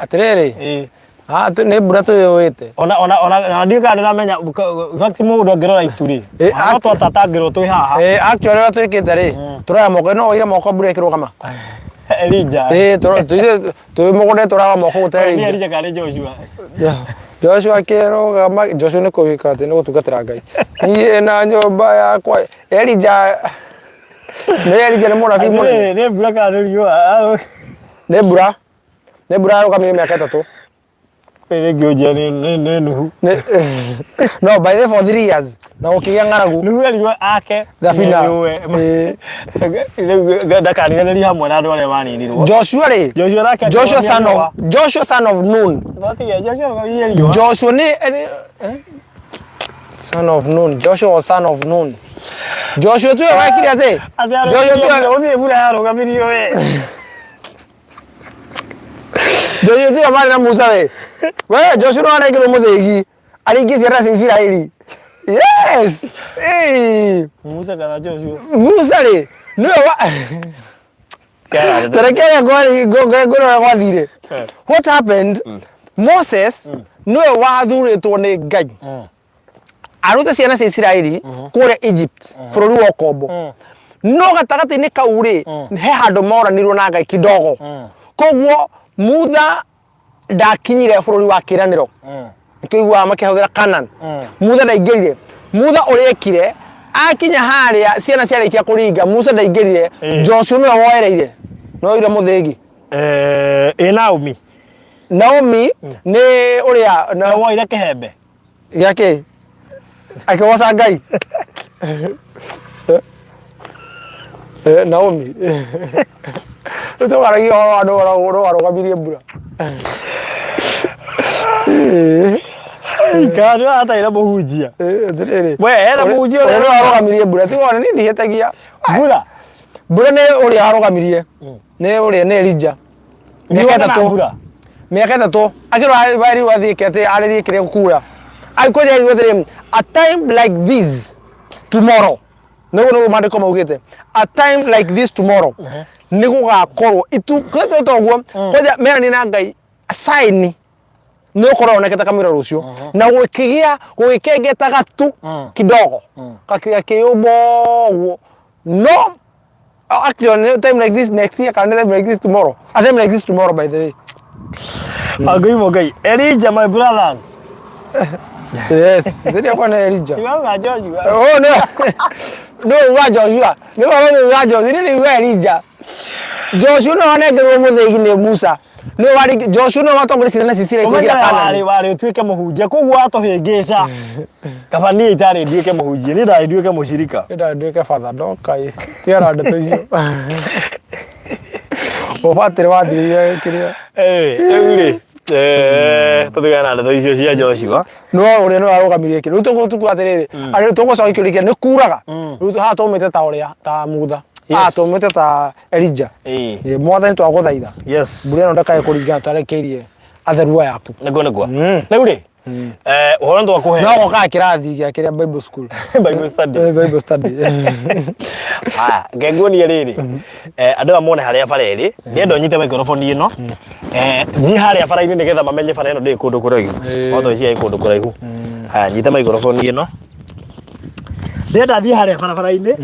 Atĩrĩrĩ, Ĩĩ. Ah, nĩ mbura tũyũĩte. Ona ona ona ona ndiũ kana ndĩramenya in fact mũndũ angĩrora itu rĩ. Eh, No twatatangĩrwo twĩ haha. Eh, actually ũrĩa twĩkĩte rĩ, tũroya moko, no woire moko mbura ĩkĩrũgama. Elijah. Eh, twĩ mũgũnda tũroya moko gũte Nĩ Elijah. Elijah kana nĩ Joshua. Joshua akĩrũgama, Joshua nĩ kũhika atĩ nĩ gũtungatĩra Ngai. Niĩ na nyũmba yakwa, Elijah, nĩ Elijah nĩ mũnabii mũnene. Atĩrĩrĩ, nĩ mbura kana nĩ riũa? Nĩ mbura, nĩ mbura yarũgamire mĩaka 3. Rĩngĩ ũnjĩre nĩ Nuhu. No, by the way, for 3 years, na gũkĩgĩa ng'aragu. Nuhu erirwo ake Thabina. nĩũwe. Rĩu ndakaniganĩrie hamwe na andũ arĩa maninirwo. Joshua rĩ, Joshua nake Joshua son of Joshua son of Nun. Notige Joshua arũgamirie riũa. Joshua nĩ son of Nun. Joshua was son of Nun. Joshua tuwe wekire atĩ Atĩ Joshua arũgamirie tuwe gũtirĩ mbura yarũgamirio we. Joshua tuwe marĩ na Musa we. We Joshua no arengerwo mũthĩgi aringie ciana cia Isiraeli. Yes. Hey. Musa kana Joshua. Musa rĩ nĩwe wa Tarekere ngwĩre gwathire. What happened? Moses nĩwe wathurĩtwo nĩ Ngai arute ciana cia Isiraeli kũrĩa Egypt bũrũri wa ũkombo no gatagatĩ-inĩ kau rĩ he handũ moranirwo na Ngai kidogo koguo Mutha ndakinyire bũrũri wa kĩranĩro nĩkĩiguaga makĩhũthĩra Canaan Mutha ndaingĩrire Mutha ũrĩa ekire akinya harĩa ciana ciarĩkia kũringa Musa ndaingĩrire Joshua nĩwe woereire no ire mũthĩgi Ĩ Naomi. Naomi nĩ ũrĩa Na woire kĩhembe. Gĩakĩ akĩgoca Ngai. Eh, Naomi rĩu tũgaragia ũhoro wa nũ warũgamirie mbura. Kana nĩ wataire mũhunjia. Eh, atĩrĩrĩ. We, hena mũhunjia ũrĩa ũrĩa nĩ warũgamirie mbura ti wona niĩ ndihĩtagia. Mbura. Mbura nĩ ũrĩa warũgamirie nĩ ũrĩa nĩ Elijah. Mĩaka Riũa na 3. mbura. Mĩaka 3 akĩrwo werirwo athiĩ atĩ arĩrie kĩrĩa gũkura agĩkwĩra erirwo atĩrĩ a time like this tomorrow nĩguo nĩguo maandĩko maugĩte a time like this tomorrow nĩ gũgakorwo itu kwĩtwo ũguo kwanja meranie na Ngai sign nĩ ũkorwo onekete kamũira rũciũ na gũkĩgĩa gũgĩkengeta gatu kidogo gakĩũmba ũguo no actually time like this next year kana time like this tomorrow a time like this tomorrow by the way. Angoimo Ngai. Elijah my brothers. Yes, thĩinĩ kwa nĩ Elijah. Iwauga Joshua. Oh no. No uga Joshua. Nĩ wao uga Joshua, nĩ uga Elijah. Joshua no anengerwo mũthĩgi nĩ Musa. Nĩ warĩ Joshua no watongoria ciana cia Isiraeli Ũmenye kũingĩra warĩ Kanani. warĩ ũtuĩke mũhunjia koguo watũhĩngĩca. Kaba niĩ itarĩ nduĩke mũhunjia niĩ ndarĩ nduĩke mũcirika. Nĩ nduĩke father ndoka ĩ. Tiara ndeto icio. Ũbatĩrĩ wathirĩire kĩrĩa. Eh, rĩu rĩ eh, tũtigane na ndeto icio cia Joshua. No ũrĩa no arũgamirie kĩrĩa. Rĩu tũgũtukua atĩrĩrĩ, arĩ tũgũcoka kĩũria kĩrĩa nĩ kuraga. Rĩu haha tũmĩte ta ũrĩa ta Mutha. Yes. Haha tũmĩte ta Elijah. Ĩĩ. Ĩ, Mwathani twagũthaitha. Yes. Mbura ĩno ndakae kũringa twarekeirie atheru aya aku. Nĩguo nĩguo. Rĩu rĩ eh, ũhoro nĩtwakũhe No gokaga kĩrathi gĩa kĩrĩa Bible school. Bible study. Eh, Bible study. Haya, reke nguonie rĩrĩ eh, andũ aya mone harĩa bara ĩrĩ ndĩrenda ũnyite microphone ĩno eh, thiĩ harĩa bara-inĩ nĩgetha mamenye bara ĩno ndĩrĩ kũndũ kũraihu no tweciria ĩ kũndũ kũraihu haya nyita microphone ĩno ndĩrenda thiĩ harĩa barabara-inĩ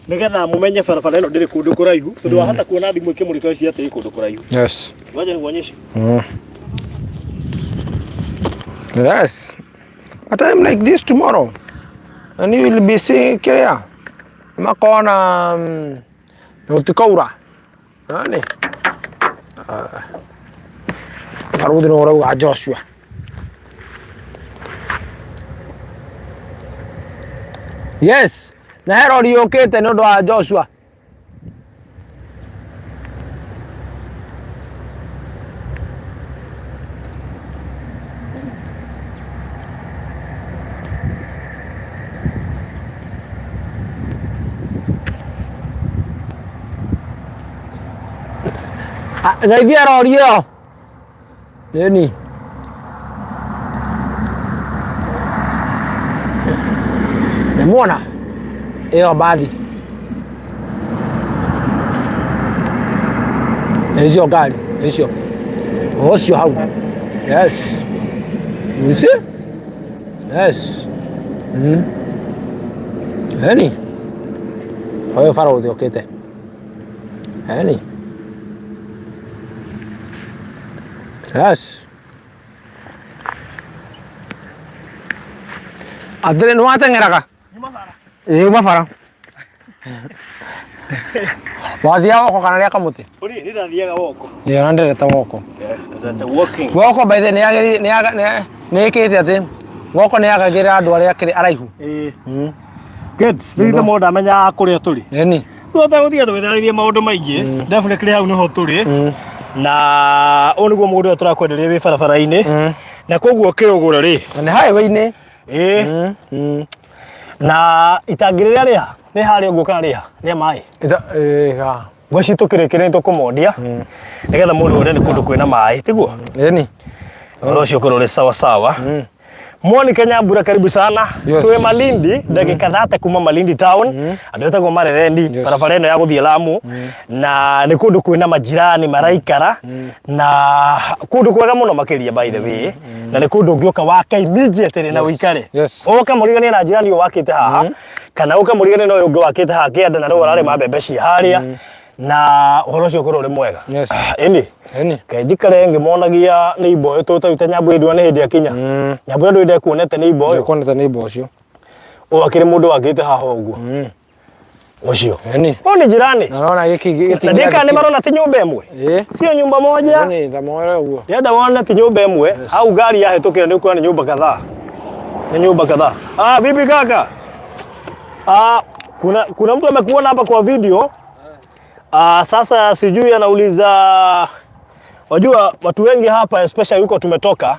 nĩgetha mũmenye barabara ĩno ndĩrĩ kũndũ kũraihu tondũ wahota kuona thimũ ĩkĩmũrĩka ũcirie atĩ ĩ kũndũ kũraihu Yes. ngoja nikuonyeshe Yes. A time like this tomorrow. And you will be seeing kĩrĩa. Makona gũtikaura. Nani? Barũthi nĩ ũrauga Joshua. Yes. Na he rori yũkĩte nĩ ũndũ wa Joshua. Geithia rori ĩyo. Ĩni. Nĩmuona ĩyo mbathi icio ngari icio ũcio hau Yes. You see? Yes. Mm. Eni. Ũyũ barũthi ũkĩte. Eni. Yes. Atĩrĩ nĩ wateng'eraga? Ĩĩ uma bara. Wathiaga woko kana rĩa kamũtĩ? Uri ndathiaga woko. Ĩĩ ona ndĩrete woko. Ndĩrete walking. Woko by the way nĩ nĩ ĩkĩte atĩ woko nĩ yagagĩrĩra andũ arĩa akĩrĩ araihu. Ĩĩ. Good. Rĩu ithe mũndũ ndamenyaga kũrĩa tũrĩ. Ĩni. Rĩu ũtegũthiĩ tũgĩtarĩria maũndũ maingĩ. Definitely hau nĩho tũrĩ. Na ũyũ nĩguo mũgũnda ũrĩa tũrakwenderia wĩ barabara-inĩ. Na koguo ũkĩũgũra rĩ. Na nĩ highway-inĩ. Ĩĩ. Na itangi rĩrĩa rĩha nĩ harĩa ũguo kana rĩha rĩa maĩ. Ita ĩĩ ha. Ngweci tũkĩrĩkĩrĩa nĩ tũkũmondia nĩgetha mũndũ one nĩ kũndũ kwĩna maĩ tiguo? Ĩni. Ũhoro ũcio ũkorwo ũrĩ sawa sawa. Monica Nyambura karibu sana. Yes. Twĩ Malindi ndagĩka 30 kuma Malindi town. Andũ etagwo Marerendi barabara ĩno ya gũthiĩ Lamu na nĩ kũndũ kwĩna majirani maraikara na kũndũ kwega mũno makĩria by the way na nĩ kũndũ ũngĩũka wake immediately na ũikare Yes. ũke mũriganie na njirani ũyũ wakĩte haha kana ũke mũriganie na ũyũ ũngĩ wakĩte haha kĩanda na rĩu ararĩma mbembe ciĩ harĩa na ũhoro ũcio ũkorwo ũrĩ mwega. Yes. Ĩni Ĩni. Kaĩ njikare ngĩmonagia nĩ imboyo tũtarute nyambu ĩndua nĩ hĩndĩ akinya nyambu ĩrĩa ndũĩ ndekuonete nĩ imboyo Ndekuonete nĩ imboyo ũcio. Ũyũ akĩrĩ mũndũ wakĩte haha ũguo ũcio Ĩni. Ũyũ nĩ jirani. Na naona gĩkĩ gĩtingĩ. Na ndika nĩ marona ti nyũmba ĩmwe. Ĩĩ. Sio nyumba moja. Ĩni ndamoera ũguo. Ndĩrenda wone ti nyũmba ĩmwe. Hau ngari yahĩtũkĩra nĩ ũkuona nĩ nyũmba kadhaa. Nĩ nyũmba kadhaa. Ah, vipi kaka? Ah, kuna mtu amekuona hapa kwa video. Ah, sasa sijui anauliza, wajua watu wengi hapa especially huko tumetoka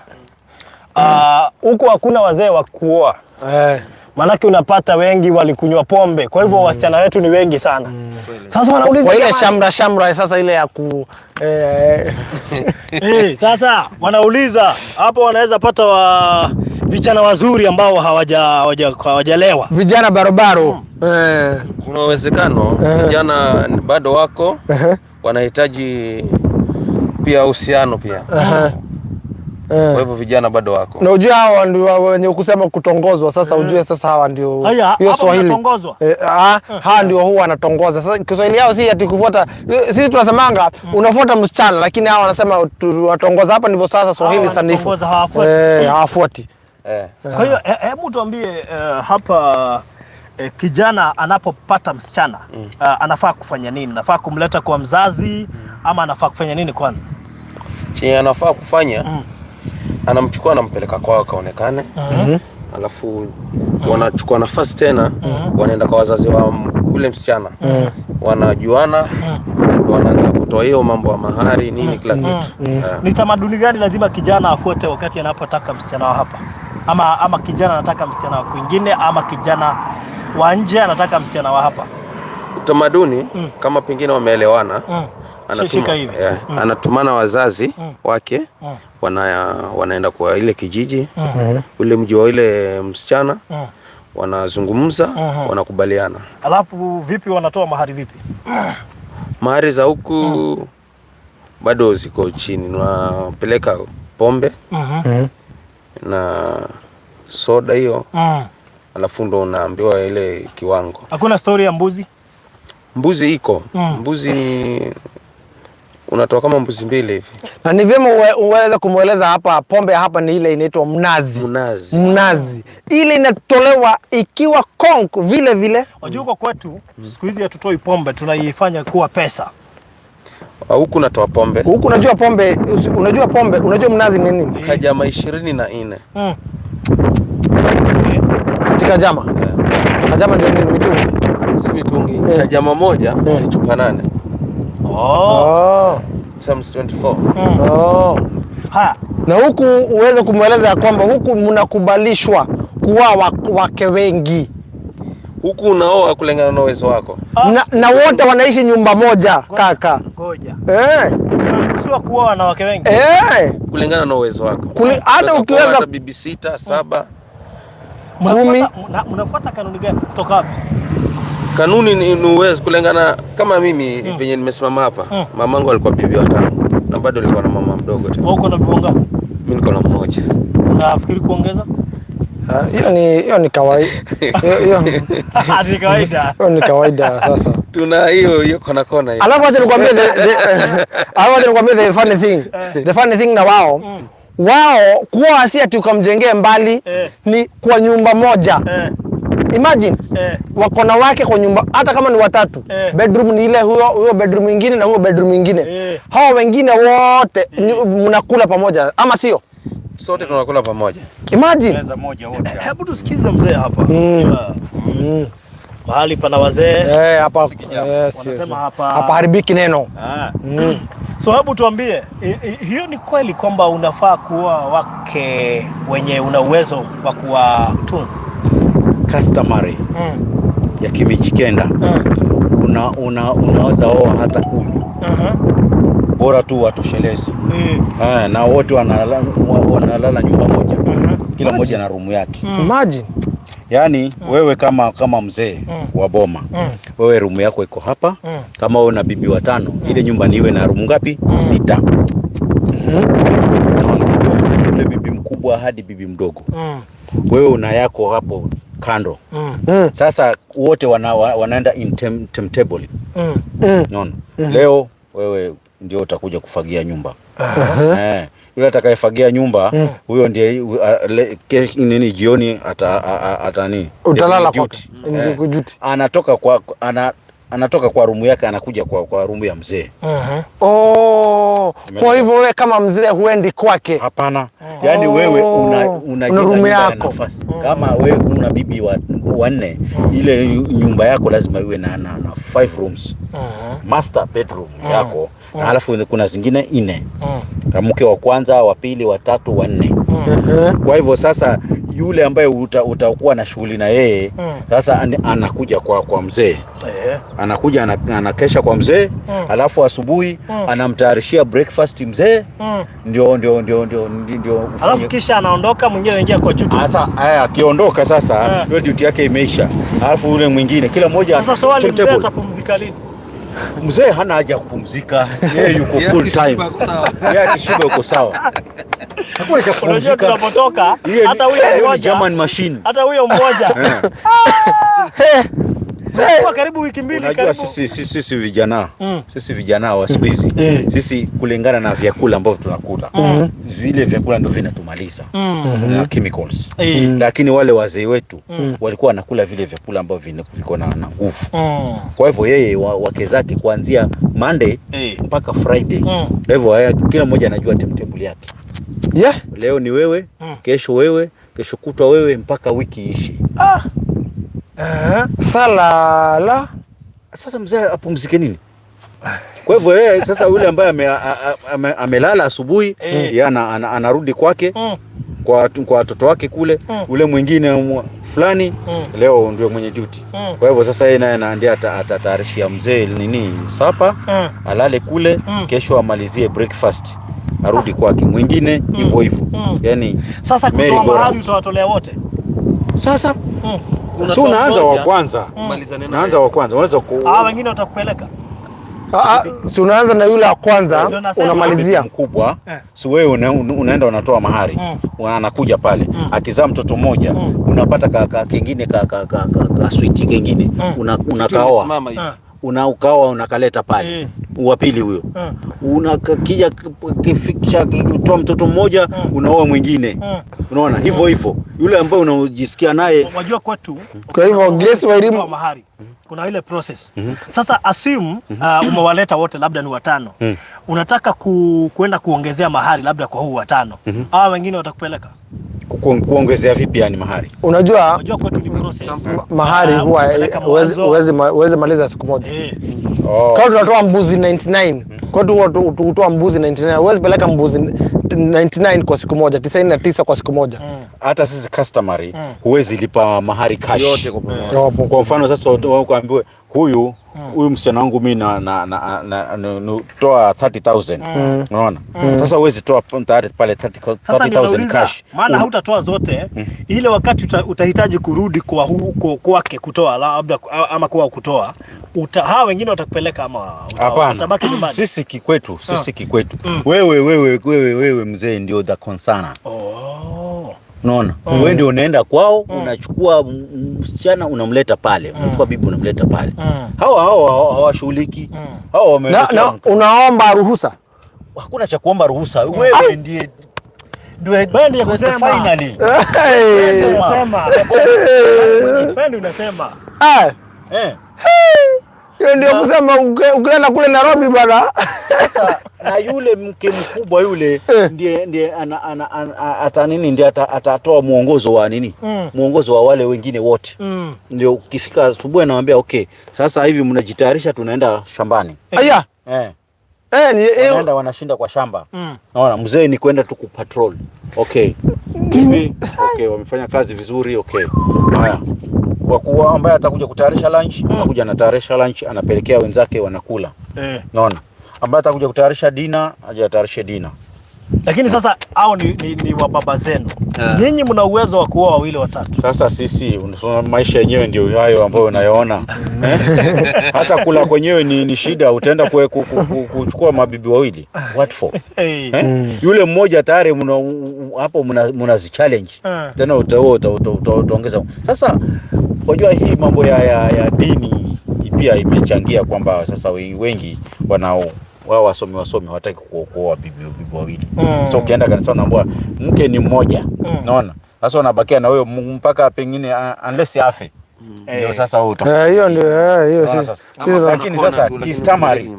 huko hakuna wazee wa kuoa. Manake unapata wengi walikunywa pombe, kwa hivyo wasichana wetu ni wengi sana. Sasa wanauliza Kwa ile jamani. shamra shamra sasa ile ya ku Sasa wanauliza hapo wanaweza pata vijana wazuri ambao hawajalewa. Vijana barobaro. Kuna uwezekano vijana bado wako wanahitaji pia uhusiano pia. Kwa hivyo vijana bado wako. Na ujue hawa ndio wenye kusema kutongozwa sasa, ujue sasa hawa ndio Haya, hiyo hapa Swahili. mnatongozwa? Hawa ndio huwa wanatongoza. Sasa Kiswahili yao si ati kufuata, sisi tunasemanga unafuata msichana, lakini hawa wanasema watongoza. Hapa ndivyo sasa Swahili Hawa sanifu. wanatongoza, hawafuati. Hawafuati. Kwa hiyo hebu tuambie hapa kijana anapopata msichana anafaa kufanya nini? Anafaa kumleta kwa mzazi ama anafaa kufanya nini kwanza? Chenye anafaa kufanya anamchukua anampeleka kwao akaonekane. Alafu wanachukua nafasi tena wanaenda kwa wazazi wa ule msichana. Wanajuana, wanaanza kutoa hiyo mambo ya mahari nini kila kitu. Ni tamaduni gani lazima kijana afuate wakati anapotaka msichana wa hapa? Ama kijana anataka msichana wa kwingine ama kijana wa nje anataka msichana wa hapa? Utamaduni kama pengine wameelewana, Shika hivi. Anatumana wazazi wake, wanaenda kwa ile kijiji, ule mji wa ile msichana, wanazungumza, wanakubaliana. Alafu vipi wanatoa mahari vipi? Mahari za huku bado ziko chini, wanapeleka pombe na soda hiyo, alafu ndo unaambiwa ile kiwango. Hakuna story ya mbuzi? Mbuzi iko. Mbuzi ni unatoa kama mbuzi mbili hivi. Na ni vyema uweze kumueleza hapa, pombe hapa ni ile inaitwa mnazi. Mnazi. Mnazi. Ile inatolewa ikiwa konk vile vile. Wajua huko kwetu siku hizi hatutoi pombe, tunaifanya kuwa pesa. Huku natoa pombe. Huku unajua pombe, unajua pombe, unajua mnazi ni nini? Kajama 24. Katika jama. Kajama ndio nini? Mitungi. Si mitungi. Kajama moja ni chupa 8. Times 24. Haya. Na huku uweze kumweleza ya kwamba huku mnakubalishwa kuwa wake wengi. Huku unaoa kulingana na uwezo wako. Na wote wanaishi nyumba moja kaka. Ngoja. Unaruhusiwa kuoa wanawake wengi? Kulingana na uwezo wako. Hata Unaweza kuoa ukiweza hata bibi 6, 7. 10. Mnafuata kanuni gani kutoka wapi? Kanuni ni uwezo kulingana kama mimi venye nimesimama hapa. Mamangu alikuwa bibi wa 5 na bado alikuwa na mama mdogo tena. Wewe uko na bibi wangapi? Mimi niko na mmoja. Unafikiri kuongeza? Hiyo ni kawaida. Hiyo ni kawaida. Hiyo ni kawaida sasa. Tuna hiyo kona kona hiyo. Alafu acha nikwambie the funny thing. The funny thing na wao. Wao kuoa si ati ukamjengee mbali, ni kwa nyumba moja. Imagine wako na wake kwa nyumba, hata kama ni watatu. Bedroom ni ile, huyo bedroom nyingine na huyo bedroom nyingine. Hawa wengine wote mnakula pamoja ama sio? Sote tunakula pamoja. Imagine. Meza moja wote. Hebu tusikize mzee hapa. Mahali pana wazee. Hapa yes. Hapa haribiki neno. So hebu tuambie, hiyo ni kweli kwamba unafaa kuoa wake wenye una uwezo wa kuwatunza? Customary ya Kimijikenda. Unaweza oa hata 10. Bora tu watosheleze. Na wote wanalala nyumba moja. Kila mmoja na rumu yake. Imagine. Yaani wewe kama mzee wa boma, wewe rumu yako iko hapa. Kama wewe una bibi watano, ile nyumba ni iwe na rumu ngapi? 6. Ule bibi mkubwa hadi bibi mdogo. Wewe una yako hapo kando. Sasa wote wanaenda in timetable. Unaona? Leo wewe ndio utakuja kufagia nyumba. Yule atakayefagia nyumba huyo ndiye nini jioni ata nini? Utalala kwake. Anatoka kwa rumu yake anakuja kwa rumu ya mzee. Oh, kwa hivyo wewe kama mzee huendi kwake? Hapana. Yaani wewe una rumu yako. Nafasi. Kama wewe una bibi wanne, ile nyumba yako lazima iwe na 5 rooms. Master bedroom yako. Na halafu kuna zingine 4. Mke wa kwanza, wa pili, wa tatu, wa nne. Kwa hivyo sasa yule ambaye utakuwa na shughuli na yeye sasa anakuja kwa mzee. Anakuja anakesha kwa mzee, alafu asubuhi anamtayarishia breakfast mzee. Ndio. Alafu kisha anaondoka, mwingine anaingia kwa duty. Sasa akiondoka sasa hiyo duty yake imeisha. Alafu yule mwingine kila mmoja. Sasa swali, mzee atapumzika lini? Mzee hana haja kupumzika. Yeye yuko full time. Yeye akishiba yuko sawa. Hakuna cha kupumzika. Unajua tunapotoka hata huyo mmoja German machine. Hata huyo mmoja. Kwa karibu wiki mbili. Unajua sisi vijana, sisi vijana wa siku hizi, sisi kulingana na vyakula ambavyo tunakula, vile vyakula ndio vinatumaliza na chemicals. Lakini wale wazee wetu walikuwa wanakula vile vyakula ambavyo viko na nguvu. Kwa hivyo yeye wake zake kuanzia Monday mpaka Friday. Kwa hivyo kila mmoja anajua timetable yake. Leo ni wewe, kesho wewe, kesho kutwa wewe mpaka wiki ishi. Salala. Sasa mzee apumzike nini? Kwa hivyo yeye sasa yule ambaye amelala asubuhi, yeye anarudi kwake kwa watoto wake kule, ule mwingine fulani leo ndio mwenye duty. Kwa hivyo sasa yeye naye ndiye atatayarishia mzee nini sapa, alale kule, kesho amalizie breakfast, arudi kwake. Mwingine hivyo hivyo. Yaani sasa kutoa mahali utawatolea wote. Sasa so unaanza wa kwanza. Unaanza wa kwanza. Unaweza wengine watakupeleka. Si unaanza na yule wa kwanza unamalizia mkubwa. Si wewe unaenda unatoa mahari. Anakuja pale. Akizaa mtoto mmoja unapata kingine ka sweet kingine. Unakaoa. Unaukaoa unakaleta pale. Wa pili huyo. Unakija kifikisha kutoa mtoto mmoja unaoa mwingine. Unaona hivyo hivyo. Yule ambaye unajisikia naye. Unajua kwetu. Kwa hivyo Grace Wairimu mahari. Kuna ile process. Sasa assume umewaleta wote labda ni watano. Unataka kuenda kuongezea mahari labda kwa huu watano. Hawa wengine watakupeleka. Kuongezea vipi yani mahari? Unajua kwetu ni process. Mahari huwa uweze maliza siku moja. Kwa tunatoa mbuzi 99. Kwa tu kutoa mbuzi 99. Uweze peleka mbuzi 99 kwa siku moja, 99 kwa siku moja. Hata sisi customary huwezi lipa mahari cash. Yote kwa pamoja. Kwa mfano sasa ukaambiwe huyu msichana wangu mimi na toa 30,000. Unaona? Sasa huwezi toa tayari pale 30,000 cash. Maana hautatoa zote. Ile wakati utahitaji kurudi kwa huko kwake kutoa labda ama kwa kutoa, Hawa wengine watakupeleka ama Hapana. utabaki nyumbani? Sisi kikwetu, sisi kikwetu. Wewe mzee ndio the concerner. Oh. Unaona? Wewe ndio unaenda kwao, unachukua msichana unamleta pale, unachukua bibi unamleta pale. Hawa hawashughuliki. Hawa Na, wameletewa na unaomba ruhusa. Hakuna cha kuomba ruhusa. Wewe ndiye Wewe ndiye kusema. Finally. Hey. Unasema. Wewe ndio unasema. Eh, Eh. hiyo ndio kusema ukienda kule Nairobi bwana. Sasa na yule mke mkubwa yule ndiye ata nini ndiye atatoa mwongozo wa nini? Mwongozo wa wale wengine wote. Ndio ukifika asubuhi anawaambia okay, sasa hivi mnajitayarisha tunaenda shambani. Aya. Ni Wanaenda wanashinda kwa shamba. Naona mzee ni kwenda tu kupatrol. Okay. Hivi okay, wamefanya kazi vizuri, okay. Haya. Wakuu ambaye atakuja kutayarisha lunch, anakuja anatayarisha lunch, anapelekea wenzake wanakula. Naona. Ambaye atakuja kutayarisha dinner, aje atayarishe dinner. Lakini sasa hao ni wa baba zenu. Nyinyi mna uwezo wa kuoa wawili watatu. Sasa sisi unasema maisha yenyewe ndio hayo ambayo unayoona. Hata kula kwenyewe ni shida, utaenda kuchukua mabibi wawili. What for? Yule mmoja tayari hapo mna challenge. Tena utaongeza. Sasa unajua hii mambo ya dini pia imechangia kwamba sasa wengi wanao wao wasomi hawataki kuoa bibi wawili. So ukienda kanisa unaambiwa mke ni mmoja. Unaona? Sasa unabakia na huyo mpaka pengine unless afe. Ndio sasa wewe utafuta. Hiyo ndio hiyo sasa. Lakini sasa kistamari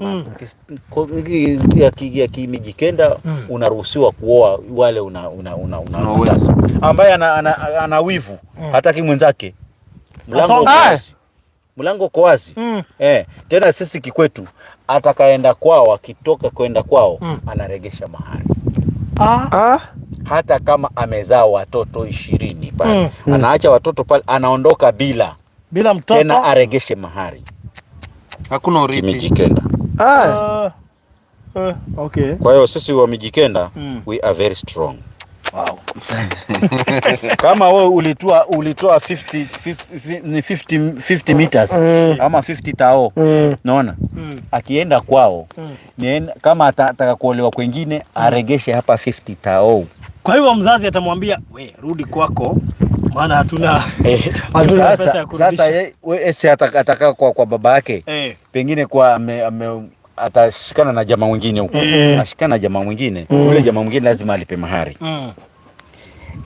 ya Kimijikenda unaruhusiwa kuoa wale una ambaye ana wivu hataki mwenzake. Mlango wazi. Mlango uko wazi. Tena sisi kikwetu atakaenda kwao, akitoka kwenda kwao anaregesha mahari. Hata kama amezaa watoto 20 pale. Anaacha watoto pale, anaondoka bila mtoto. Tena aregeshe mahari. Hakuna urithi. Kimijikenda. Okay. Kwa hiyo sisi wa Mijikenda we are very strong. Wow. Kama wewe ulitoa 50 meters ama 50 tao. Naona? Akienda kwao kama atataka kuolewa kwingine aregeshe hapa 50 tao. Kwa hiyo mzazi atamwambia we rudi kwako maana hatuna Sasa wewe ataka kwa baba yake. Pengine kwa atashikana na jamaa mwingine huko. Ashikana na jamaa mwingine, yule jamaa mwingine lazima alipe mahari.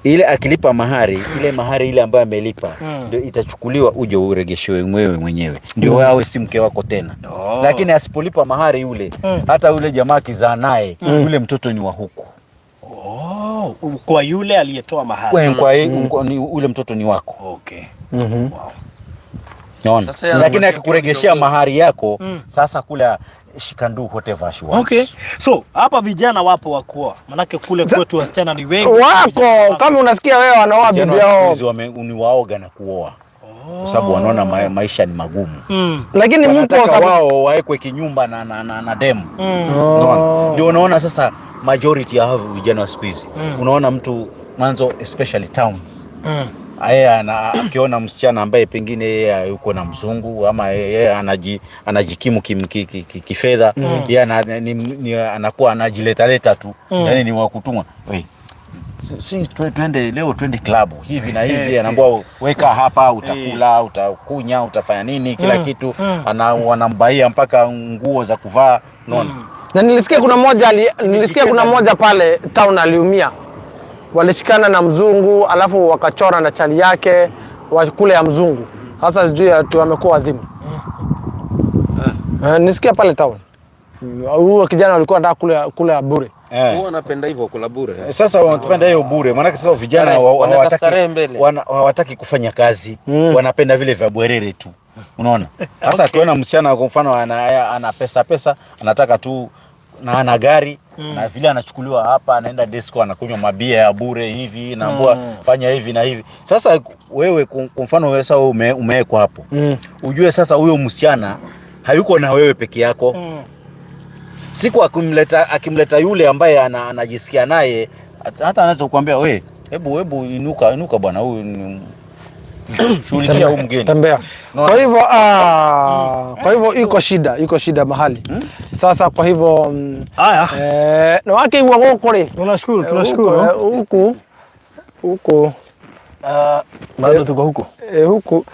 Ile akilipa mahari, ile mahari ile ambayo amelipa ndio itachukuliwa uje uregeshewe wewe mwenyewe. Ndio awe si mke wako tena. Lakini asipolipa mahari yule, hata yule jamaa kizaa naye, yule mtoto ni wa huku. Kwa yule aliyetoa mahari. Kwa yule mtoto ni wako. Okay. Wow. Naona. Lakini akikuregeshea mahari yako, sasa kula she can do whatever she wants. Okay. So, hapa vijana wapo wa kuoa. Manake kule kwetu wasichana ni wengi. Wako, kama unasikia wewe wanaoa bibi yao. Ni waoga na kuoa. Kwa sababu wanaona maisha ni magumu. Lakini mpo sababu wao waekwe kinyumba na demu. Ndio unaona sasa majority ya hao vijana wa siku hizi. Unaona mtu mwanzo especially towns. Yeye akiona msichana ambaye pengine yeye yuko na mzungu ama yeye anajikimu kifedha, yeye anakuwa anajiletaleta tu. Yaani ni wa kutumwa. Si twende leo, twende klabu hivi na hivi, anaambiwa weka hapa, utakula, utakunya, utafanya nini, kila kitu. Wanambaia mpaka nguo za kuvaa, unaona. Na nilisikia kuna mmoja pale town aliumia. Walishikana na mzungu alafu wakachora na chali yake kule ya mzungu. Sasa sijui tu amekuwa wazimu. Nisikia pale town. Huyo kijana alikuwa anataka kula bure. Huwa wanapenda hivyo kula bure. Sasa wanapenda hiyo bure. Maana sasa vijana hawataki kufanya kazi. Wanapenda vile vya bwerere tu. Unaona? Sasa akiona msichana kwa mfano ana pesa, anataka tu na ana gari na vile anachukuliwa hapa anaenda disco anakunywa mabia ya bure hivi na mbwa fanya hivi na hivi. Sasa wewe kwa mfano wewe sasa umewekwa hapo. Ujue sasa huyo msichana hayuko na wewe peke yako. Siku akimleta yule ambaye anajisikia naye, hata anaweza kukuambia we, hebu inuka bwana, huyu Shughulikia huyu mgeni. Tembea. Kwa hivyo kwa hivyo iko shida mahali. Sasa kwa hivyo Aya. Na wakĩigua gũkũ rĩ. Tunashukuru, tunashukuru. Huku huku Bado tuko huku. Huku.